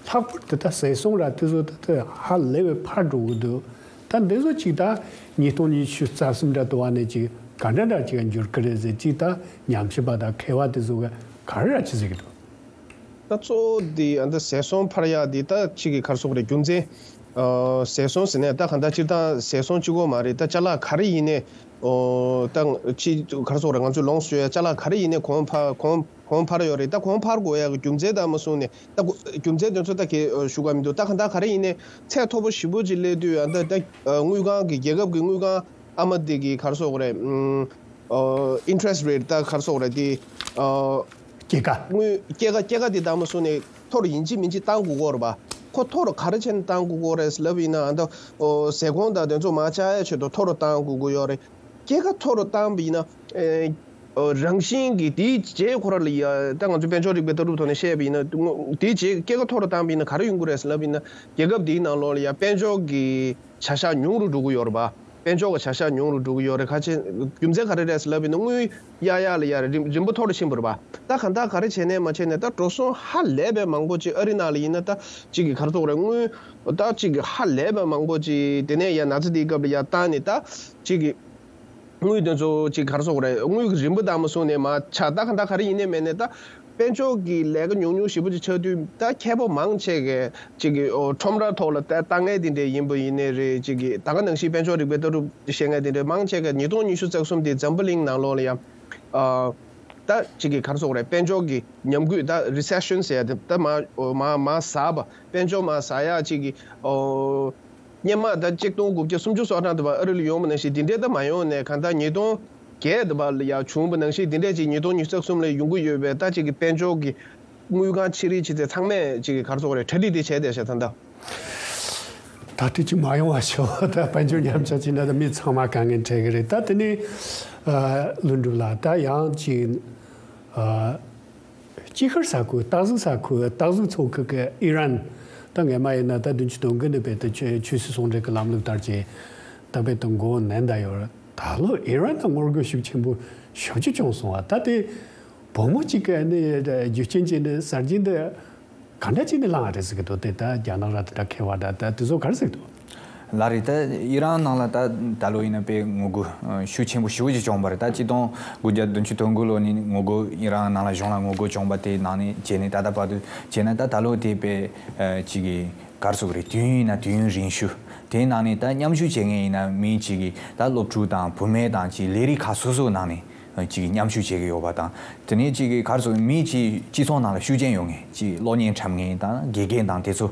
ལྷག་པར་དུ་ད་ཟས་སོང་ར་དེ་ཚོ་ད་ད་ཧ་ལས་པའི་འཕར་འགྲོ་གི་འདུག་ད་འདི་ཚོ་ཅིག་ད་ཉིས་སྟོང་ཉི་ཤུ་རྩ་གསུམ་འདྲ་དུ་བ་ནས་ཅིག་ག་འདྲ་འདྲ་ཅིག་འགྱུར་གི་རེད་ཟེར། ཅིག་ད་ཉམས་ཞིབ་པ་དང་མཁས་པ་དེ་ཚོ་ག་ག་རེ་ར་ཅིག་ཟེར་གི་འདུག་ད་གཙོ་བོ་འདི་ཨ་ད་ཟས་སོང་འཕར་ཡག་འདི་ད་ཅིག་གི་ག་རེ་ཟེར་དགོས་རེད། རྒྱུ་མཚན་ཨ་ཟས་སོང་ཟེར་ནས་ད་གང་ལྟར་སྤྱིར་བཏང་ཟས་སོང་གཅིག་པོ་མ་རེད། ད་ཅ་ལག་ག་རེ་ཡིན་ནའི་ཨོ་ད་ཅིག་ག་རེ་ཟེར་དགོས་རེད། ང་ཚོས་ལོངས་སུ་སྤྱོད་ཡག་ཅ་ལག་ག་རེ་ཡིན་ནའི་གོང་འཕར་གོང་གོང་འཕར་ཡོད་རེད། ད་གོང་འཕར་དགོས་ཡག་གི་རྒྱུ་མཚན་དང་མ་སོང་ནས་ད་གོ་རྒྱུ་མཚན་དེ་ཚོ་ད་གས་ཞུ་ག་མི་འདུག་ད་གང་ལྟར་ག་རེ་ཡིན་ནའི་ཚད་མཐོ་པོ་ཞེ་པོ་ཅིག་སླེབས་དུས་ཨ་ད་ད་དངུལ་ཁང་གི་རྒྱལ་ཁབ་ཀྱི་དངུལ་ཁང་ཨ་མ་དེ་གི་ག་རེ་ཟེར་དགོས་རེད། ཨ་interest rate ད་ག་རེ་ཟེར་དགོས་རེད། དེ་ཨ་སྐྱེད་ཀ་དངུལ་སྐྱེད་ཀ་སྐྱེད་ཀ་དེ་དང་མ་སོང་ནས་མཐོ་རུ་ཡིན་གཅིག་མིན་གཅིག་བཏང་དགོས་ཀྱི་ཡོད་རེད་པ། ཁོ་མཐོ་རུ་ག་རེ་བྱས་ནས་བཏང་དགོས་ཀྱི་ཡོད་རེད་ལབ་ཡིན་ན་ཨ་ད་ཨོ་ཟས་གོང་དང་དེ་ཚོ་མར་ཆག་ཡག་ཆེད་དུ་མཐོ་རུ་བཏང་དགོས་ཀྱི་ཡོད་རེད། སྐྱེད་ཀ་མཐོ་རུ་བཏང་བ་ཡིན་ན་ཨེ་ཨོ་རང་བཞིན་གྱིས་དེའི་རྗེས་ཁོ་ར་ལ་ཡ་ད་ང་ཚོ་དཔལ་འབྱོར་རིག་པའི་ལྟ་གྲུབ་ཐོག་ནས་བཤད་པ་ཡིན་ན་དེའི་རྗེས་སྐྱེད་ཀ་མཐོ་རུ་བཏང་བ་ཡིན་ན་ག་རེ་ཡོང་གི་རེད་ལབ་ཡིན་ན་རྒྱལ་ཁབ་དེའི་ནང་ལོགས་ལ་ཡ་དཔལ་འབྱོར་གྱི་བྱ་གཞག་ཉུང་རུ་འགྲོ་གི་ཡོད་རེད་པ། དཔལ་འབྱོར་གྱི་བྱ་གཞག་ཉུང་རུ་འགྲོ་གི་ཡོད་རེད། ཁ་ཆེ་རྒྱུ་མཚན་ག་རེ་རེད་ཟེར་ལབ་ཡིན་ན། དངུལ་གཡར་ཡར་ལ་ཡར་རིམ་རིམ་པ་མཐོ་རུ་ཕྱིན་པ་རེད་པ། ད་གང་ལྟར་ག་རེ་བྱས་ནས་མ་བྱས་ནས། ད་འགྲོ་སོང་ཧ་ལས་པའི་མང་པོ་ཅིག་ཨ་རི་ནང་ལ་ཡིན་ན། ད་ཅིག་གི་ག་རེ་ཟེར་དགོས་རེད། དངུལ་ད་ཅིག་གི་ཧ་ལས་པའི་མང་པོ་ཅིག་དེ་ནས་ཡར་ན་ཚ་དེའི་སྐབས་ལ་ཡར་བཏང་ནས། ད་ཅིག་གི་དངུལ་དེ་ཚོ་ཅིག་ག་རེ་ཟེར་དགོས་རེད། དངུལ་གྱི་རིན་པ་དང་མ་བཟུང་ནས་མར་ཆག་ད་གང་ལྟར་ག་རེ་ཡིན་ནའི་མིན་ནའི། ད་དཔལ་འབྱོར་གྱི་ལས་ཀ་ཉུང་ཉུང་ཞེ་པོ་ཅིག་ཆགས་དུས། ད་མཁས་པ་མང་ཆེ་གིས་ཅིག་གི་ཨོ་ཁྲོམ་ར་ཐོག་ལ་ད་ལྟ་མཁན་དེ་འདྲ་ཡིན་པ་ཡིན་ནའི་རེད། ཅིག་གི་ད་ག་ནང་བཞིན་དཔལ་འབྱོར་རིག་པའི་ལྟ་གྲུབ་བཤད་མཁན་དེ་འདྲ་མང་ཆེ་གིས་ཉིས་སྟོང་ཉི་ཤུ་རྩ་གསུམ་དེ་འཛམ་བུ་གླིང་ནང་ལོགས་ལ་ཡང་ཨ་ད་ཅིག་གི་ག་རེ་ཟེར་དགོས་རེད། དཔལ་འབྱོར་གྱི་ཉམས་རྒུད། ད་རི་སེ་ཤན་ཟེར་ཡ་དེ། ད་མར་མར་མར་ཟག་པ། དཔལ་འབྱོར་མར་ཟག་ཡ་ཅིག་གི་ཨོ་སྔོན་མ་ད་ཆིག་སྟོང་དགུ་བརྒྱ་སུམ་ཅུ་སོ་གྲངས་དེ་བར་ཨ་རི་ལ་ཡོང་བ་ནང་བཞིན་དེ་འདྲ་ད་མ་ཡོང་ནས། གང་ལྟར་ཉིས་སྟོང་བརྒྱད་དེ་བར་ལ་ཡར་བྱུང་བ་ནང་བཞིན་དེ་འདྲ་ཅིག་ཉིས་སྟོང་ཉི་ཤུ་རྩ་གསུམ་ལ་ཡོང་གི་ཡོད་པས། ད་ཅིག་གི་དཔལ་འབྱོར་གྱི་དངུལ་ཁང་ཆེ་རིགས་ཆེ་ཚད་ཚང་མས་ཅིག་གི་ག་རེ་ཟེར་དགོས་རེད། གྲ་སྒྲིག་དེ་བྱས་བསྡད་ཤག་ད་ལྟ། ད་ལྟ་ཅིག་མ་ཡོང་བ་ཤོག་ད་དཔལ་འབྱོར་ཉམས་ཆག་ཕྱིན་ན་ད་མི་ཚང་མ་དཀའ་ངལ་འཕྲད་ཀྱི་རེད། ད་དེ་ནས་ཨ་ཀླུ་སྒྲུབ་ལགས། ད་ཡང་ཅིག་ཨ་དཀྱིལ་ཤར་ས་ཁུལ། སྟག་གཟིག་ས་ཁུལ། སྟག་གཟིག་མཚོ་ཁུལ་གྱི་ཨི་རན། ད་སྔོན་མ་ཡིན་ན་ད་བདུན་ཅུ་དོན་དགུ་ནས་རྦད་དེ་ཆོས་ཆོས་སྲིད་ཟུང་འབྲེལ་གྱི་ལམ་ལུགས་ལྟར་གྱི་ད་རྦད་དེ་མགོ་མནན་བསྡད་ཡོད་རེད། ད་ལོ་ཨི་རན་ལ་ངོ་རྒོལ་ཤུགས་ཆེན་པོ་ཞེ་པོ་ཅིག་བྱུང་སོང་བ། ད་དེ་བུ་མོ་གཅིག་གི་ནི་རྒྱུ་རྐྱེན་གྱིས་ནི་གསར་བརྗེ་འདི་གང་འདྲ་བྱས་ནས་བསླངས་རེད་ཟེར་གྱི་འདུག་དེ་ད་རྒྱ་ནག་ར་དེ་འདྲ་མཁས་པ་འདྲ་ད་དེ་ཚོ་ག་རེ་ཟེར་གྱི་འདུག་ལགས་རེད། ད་ཨི་རན་ནང་ལ་ད་ད་ལོ་ཡིན་ན་དཔེ་ངོ་རྒོལ་ཤུགས་ཆེན་པོ་ཞེ་པོ་ཅིག་བྱུང་བ་རེད། ད་ཆིག་སྟོང་དགུ་བརྒྱ་བདུན་ཅུ་དོན་དགུ་ལོ་ནས་ངོ་རྒོལ་ཨི་རན་ནང་ལ་གཞུང་ལ་ངོ་རྒོལ་བྱུང་བ་དེ་ནང་ནས་བྱས་ནས་ད་ལྟ་བར་དུ་བྱས་ན། ད་ད་ལོ་དེ་དཔེ་ཅིག་གི་ག་རེ་ཟེར་དགོས་རེད། དུས་ཡུན་ཡིན་ན་དུས་ཡུན་རིང་ཤོས། དེའི་ནང་ནས་ད་མཉམ་ཞུགས་བྱེད་མཁན་ཡིན་ན་མི་ཅིག་གི་ད་སློབ་ཕྲུག་དང་བུད་མེད་དང་ཅིག་ལས་རིགས་ཁག་སོ་སོའི་ནང་ནས་ཅིག་མཉམ་ཞུགས་བྱེད་ཀྱི་ཡོད་པ་དང་། དེ་ནས་ཅིག་གི་ག་རེ་ཟེར། མི་ཅིག་སྤྱི་ཚོགས་ནང་ལ་ཤུགས་རྐྱེན་ཡོད་མཁན་ཅིག་གློག་བརྙན་འཁྲབ་མཁན་དང་དགེ་རྒན་དང་དེ་ཚོ་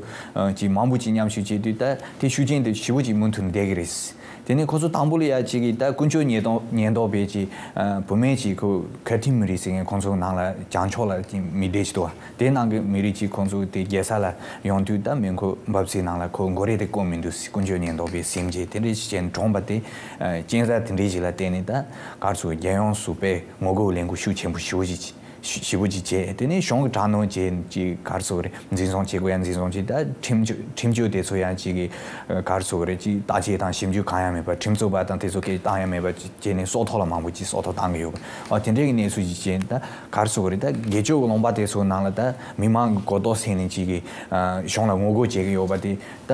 ཅིག་མང་པོ་ཅིག་མཉམ་ཞུགས་བྱེད་དུས། ད་དེ་ཤུགས་རྐྱེན་དེ་ཞེ་པོ་ཅིག་མུ་མཐུད་ནས་བསྡད་ཀྱི་རེད། དེ་ནས་ཁོ་ཚོ་དང་པོ་ལ་ཡ་ཅིག་གི་ད་ཀུན་སྤྱོད་ཉེན་རྟོག་ཉེན་རྟོག་པས་ཅིག་བུད་མེད་ཅིག་ཁོ་ཁ་ཐིམ་མི་རིགས་ཟེར་མཁན་ཁོང་ཚོ་ནང་ལ་བྱང་ཕྱོགས་ལ་ཅིག་མི་སྡེ་ཅིག་འདུག་བ། དེ་ནང་གི་མི་རིགས་ཅིག་ཁོང་ཚོ་དེ་རྒྱལ་ས་ལ་ཡོང་དུས། ད་མེ་འཁོར་འབབ་ཚིགས་ནང་ལ་ཁོ་མགོ་རས་དེ་བཀོད་མི་འདུག་ཟེར། ཀུན་སྤྱོད་ཉེན་རྟོག་པས་ཟིན་བྱས་དེ་འདྲ་ཞིག་བྱས་ནས་གྲོངས་པ་དེ། ཨ་རྐྱེན་གསར་དེ་འདྲ་ཞིག་ལ་བརྟེན་ནས་ད་ག་རེ་ཟེར། རྒྱལ་ཡོངས་སུ་དཔེ་ངོ་རྒོལ་ལས་འགུལ་ཤུགས་ཆེན་པོ་ཞེ་པོ་ཅིག་ཞེ་པོ་ཅིག་བྱས། དེ་ནས་གཞུང་གི་དྲག་གནོན་བྱས། ཅིག་ག་རེ་ཟེར་རེད། འཛིན་བཟུང་བྱེད་དགོས་ཡ་འཛིན་བཟུང་བྱས། ད་ཁྲིམས་གཅོད་ཁྲིམས་གཅོད་དེ་ཚོ་ཡང་ཅིག་གི་ག་རེ་ཟེར་རེད། ཅིག་བརྟག་དཔྱད་དང་ཞིབ་འཇུག་གང་ཡང་མེད་པ། ཁྲིམས་རྩོད་པ་དང་དེ་ཚོ་སྐད་བཏང་ཡ་མེད་པ་ཅིག་བྱས་ནས་སྲོག་ཐོག་ལ་མང་པོ་ཅིག་སྲོག་ཐོག་བཏང་གི་ཡོད་པ། ཨ་དེ་འདྲའི་གི་གནས་ཚུལ་ཅིག་བྱས། ད་ག་རེ་ཟེར་དགོས་རེད། ད་སྒེར་གཅོད་ཀྱི་ལུང་པ་དེ་ཚོའི་ནང་ལ་ད་མི་མང་གི་གོ་རྟོགས་སད་ནས་ཅིག་གི་ཨ་གཞུང་ལ་ངོ་རྒོལ་བྱེད་ཀྱི་ཡོད་པ་དེ། ད་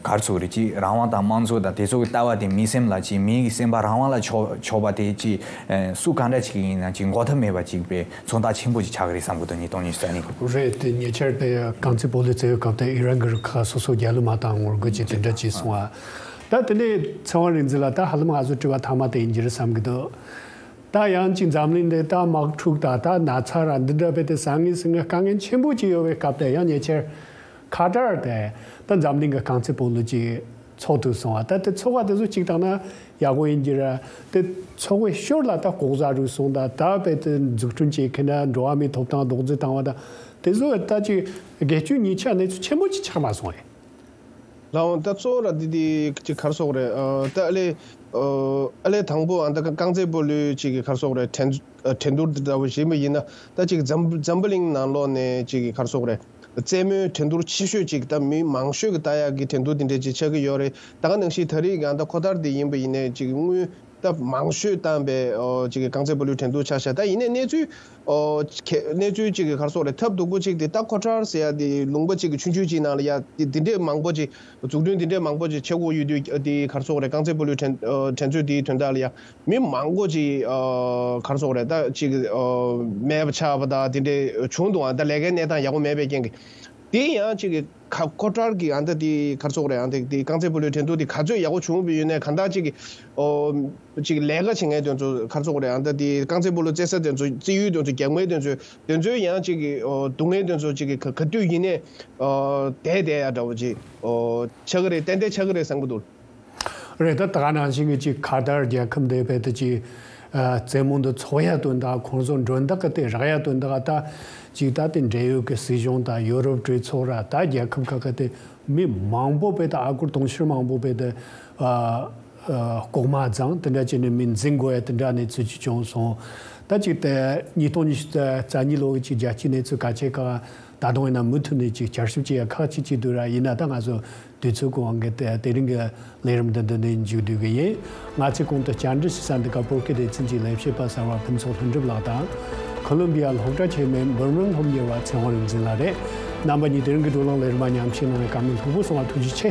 ག་རེ་ཟེར་དགོས་རེད། ཅིག་རང་དབང་དང་དམངས་གཙོ་དང་དེ་ཚོ་གི་ལྟ་བ་དེ་མིའི་སེམས་ལ་ཅིག་མིའི་གི་སེམས་པ་རང་དབང་ལ་ཕྱོགས་ཕྱོགས་པ་དེ་ཅིག་ཨ་སུ་གང་འདྲ་ཅིག་ཡིན་ན་ཅིག་འགོག་ཐབས་མེད་པ་ཅིག་དཔེ་མཚོན་རྟགས་ཆེན་པོ་ཅིག་ཆགས་ཀྱི་རེད་བསམ་གྱི་འདུག་ཉིས་སྟོང་ཉི་ཤུ་རྩ་གཉིས་གི། རེད། དེ་ཉེ་ཆར་དེ་རྐང་རྩེད་སྤོ་ལོ་རྩེ་བའི་སྐབས་དེ་ཨི་རན་གྱི་རུ་ཁག་སོ་སོ་རྒྱལ་གླུ་མ་བཏང་ངོ་རྒོལ་བྱས་དེ་འདྲ་བྱས་སོང་ཨ། ད་དེ་ནས་ཚེ་དབང་རིག་འཛིན་ལགས། ད་ཧ་ལམ་ང་ཚོ་དྲི་བ་མཐའ་མ་དེ་ཡིན་གྱི་རེད་བསམ་གྱི་འདུག་ད་ཡང་ཅིག་འཛམ་གླིང་འདི་ད་དམག་འཁྲུག་དང་ད་ན་ཚ་ར་འདི་འདྲ་བས་དེ་ཟང་ངེ་ཟིང་ངེ་དཀའ་ངལ་ཆེན་པོ་ཅིག་ཡོད་པའི་སྐབས་དེ། ཡང་ཉེ་ཆར་ཁ་ཏར་དེ་ད་འཛམ་གླིང་གི་རྐང་རྩེད་སྤོ་ལོ་ཅིག་ཚོགས་འདུ་སོང་བ། ད་དེ་ཚོགས་པ་དེ་ཚོ་གཅིག་བཏང་ན་ཡག་པོ་ཡིན་གྱི་རེད། དེ་ཚོགས་པའི་ཞོར་ལ་ད་ལྐོག་ཟ་རུལ་སུངས་དང་ད་དཔེ་དེ་འཛུགས་སྐྲུན་བྱེད་མཁན་ན་འགྲོ་བ་མིའི་ཐོབ་ཐང་རྡོག་རྫིས་བཏང་བ་དང་དེ་ཚོ་ད་ཅིག་སྒེར་གཅོད་ཉེས་ཆད་གནས་ཚུལ་ཆེན་པོ་ཅིག་ཆགས་མ་སོང་ཨེ། ལགས་འོང་། ད་གཙོ་བོ་ར་འདི་འདི་ཅིག་ག་རེ་ཟེར་དགོས་རེད། ཨ་ད་ཨ་ལས་ཨ་ལས་དང་པོ་ཨ་ད་རྐང་རྩེད་སྤོ་ལོའི་ཅིག་ག་རེ་ཟེར་དགོས་རེད། འགྲན་འགྲན་བསྡུར་འདི་འདྲ་བོ་ཞིག་ཡིན་པ་ཡིན་ན། ད་ཅིག་འཛམ་འཛམ་བུ་གླིང་ནང་ལོགས་ནས་ཅིག་ག་རེ་ཟེར་དགོས་རེད། རྩེད་མོའི་འགྲན་བསྡུར་ཆེ་ཤོས་ཅིག་ད་མི་མང་ཤོས་ཀྱིས་ལྟ་ཡག་གི་འགྲན་བསྡུར་འདི་འདྲ་ཅིག་ཆགས་ཀྱི་ཡོད་རེད། ད་ག་ནང་བཞིན་ད་རེས་ཀྱི་ཨ་ད་ཁོ་ཐར་འདི་ཡིན་པ་ཡིན་ནའི་ཅིག་དངུལ་ད་མང་ཤོས་བཏང་པའི་ཨོ་ཅིག་གི་རྐང་རྩེད་སྤོ་ལོའི་འགྲན་བསྡུར་ཆགས་ཤག་ད་ཡིན་ནའི་གནས་ཚུལ་ཨོ་ཁེ་གནས་ཚུལ་ཅིག་གི་ག་རེ་ཟེར་དགོས་རེད། ཐབས་སྡུག་པོ་ཅིག་དེ་ད་ཁོ་ཐར་ཟེར་ཡ་དེ་ལུང་པ་ཅིག་གི་ཆུང་ཆུང་ཅིག་ནང་ལ་ཡ་དེ་དེ་འདྲས་མང་པོ་ཅིག་འཛུགས་སྐྲུན་དེ་འདྲས་མང་པོ་ཅིག་བྱེད་དགོས་ཡོད་དུས། དེ་ག་རེ་ཟེར་དགོས་རེད། རྐང་རྩེད་སྤོ་ལོའི་འགྲན་ཨོ་འགྲན་རྩོད་དེའི་དོན་དག་ལ་ཡ་མི་མང་པོ་ཅིག་ཨོ་ག་རེ་ཟེར་དགོས་རེད། ད་ཅིག་ཨོ་མེད་པ་ཆགས་པ་དང་དེ་འདྲས་བྱུང་འདུག་ཨ་ད་ལས་ཀའི་གནས་སྟངས་ཡག་པོ་མེད་པའི་རྐྱེན་གྱིས། དེ་ཡང་ཅིག་གི་ཁ་ཁོ་ཐར་གྱི་ཨ་ད་དེ་ག་རེ་ཟེར་དགོས་རེད། ཨ་ད་དེ་རྐང་རྩེད་སྤོ་ལོའི་འགྲན་བསྡུར་དེ་ག་ཚོད་ཡག་པོ་བྱུང་བ་ཡོད་ནའི་གང་ལྟར་ཅིག་གི་ཨོ་ཅིག་ལས་ཀ་བྱེད་མཁན་དེ་ཚོ་ག་རེ་ཟེར་དགོས་རེད། ཨ་ད་དེ་རྐང་རྩེད་སྤོ་ལོ་རྩེ་ས་དེ་ཚོ་རྩེད་ཡུལ་དེ་ཚོ་རྒྱག་མཁན་དེ་ཚོ་དེ་ཚོའི་ཡང་ཅིག་གི་ཨོ་སྡུག་བསྔལ་དེ་ཚོ་ཅིག་གི་ག་ག་དུས་ཡིན་ནའི་ཨོ་བསྡད་བསྡད་ཡ་འདྲ་བོ་ཅིག་ཨོ་ཆགས་ཀྱི་རེད། ཏན་ཏན་ཆགས་ཀྱི་རེད་བསམ་གྱི་འདུག་རེད། ད་ད་ག་ནང་བཞིན་གྱི་ཅིག་ཁ་ཐར་རྒྱལ་ཁབ་འདི་བས་ད་ཅིག་ཨ་རྩེད་མོ་འདི་ཚོགས་ཡ་དོན་དག་ཁོང་ཚོ་མགྲོན་བདག་གི་དེ་རག་ཡ་དོན་དག་ད་ཅིག་ད་དེ་འབྲེལ་ཡོད་ཀྱི་སྲིད་གཞུང་དང་ཡོ་རོབ་གྲོས་ཚོགས་ར་ད་རྒྱལ་ཁབ་ཁག་གི་དེ་མི་མང་པོ་བས་ད་ཨ་སྒོར་དུང་ཕྱུར་མང་པོ་བས་ད་ཨ་ཨ་ལྐོག་མ་བརྫངས་དེ་འདྲ་བྱས་ནས་མི་འཛིན་དགོས་ཡ་དེ་འདྲ་གནས་ཚུལ་ཅིག་བྱུང་སོང་། ད་ཅིག་དེ་ཉིས་སྟོང་ཉི་ཤུ་རྩ་གཉིས་ལོ་གི་ཅིག་རྒྱལ་སྤྱིའི་གནས་ཚུལ་གལ་ཆེ་ཁག་ད་དུང་ཡིན་ན་མུ་མཐུད་ནས་ཅིག་བསྐྱར་ཞིབ་བྱེད་ཡ་ཁག་ཅིག་ཅིག་འདུག་ར། ཡིན་ན་ད་ང་ཚོ་ དུས་ཚོད་ཀྱི་དབང་གིས་དེ་དེ་རིང་གི་ལས་རིམ་འདི་འདི་ནས་མཇུག་བསྡུ་གི་ཡིན། ང་ཚོས་གོང་དུ་བཅར་འདྲི་ཞུ་ས་འདི་ག་བོད་སྐད་སྡེ་ཚན་གྱི་ལས་བྱེད་པ་གསར་བ་ཕུན་ཚོགས་ལྷུན་གྲུབ་ལགས་དང་། ཁོ་ལོམ་བི་ཡ་སློབ་གྲྭ་ཆེན་མོའི་འབུམ་རམས་སློབ་གཉེར་བ་ཚེ་དབང་རིག་འཛིན་ལགས་རེད། རྣམ་པ་གཉིས་དེ་རིང་གི་བགྲོ་གླེང་ལས་རིམ་མ་ཉམས་ཞིབ་གནང་བའི་བཀའ་མོལ་ལྷུག་པོ་གསུང་བ་ཐུགས་རྗེ་ཆེ།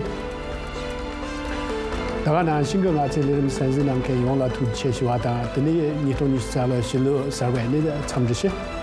ད་ག་ནང་བཞིན་གྱི་ང་ཚོའི་ལས་རིམ་གསན་གཟིགས་གནང་མཁན་ཡོངས་ལ་ཐུགས་རྗེ་ཆེ་ཞུ་བ་དང་། དེ་ནས་ཉིས་སྟོང་ཉི་ཤུ་རྩ་བཞི་ལོའི་ཕྱི་ལོ་གསར་པ་ནས་འཚམས་འདྲི་ཞུ།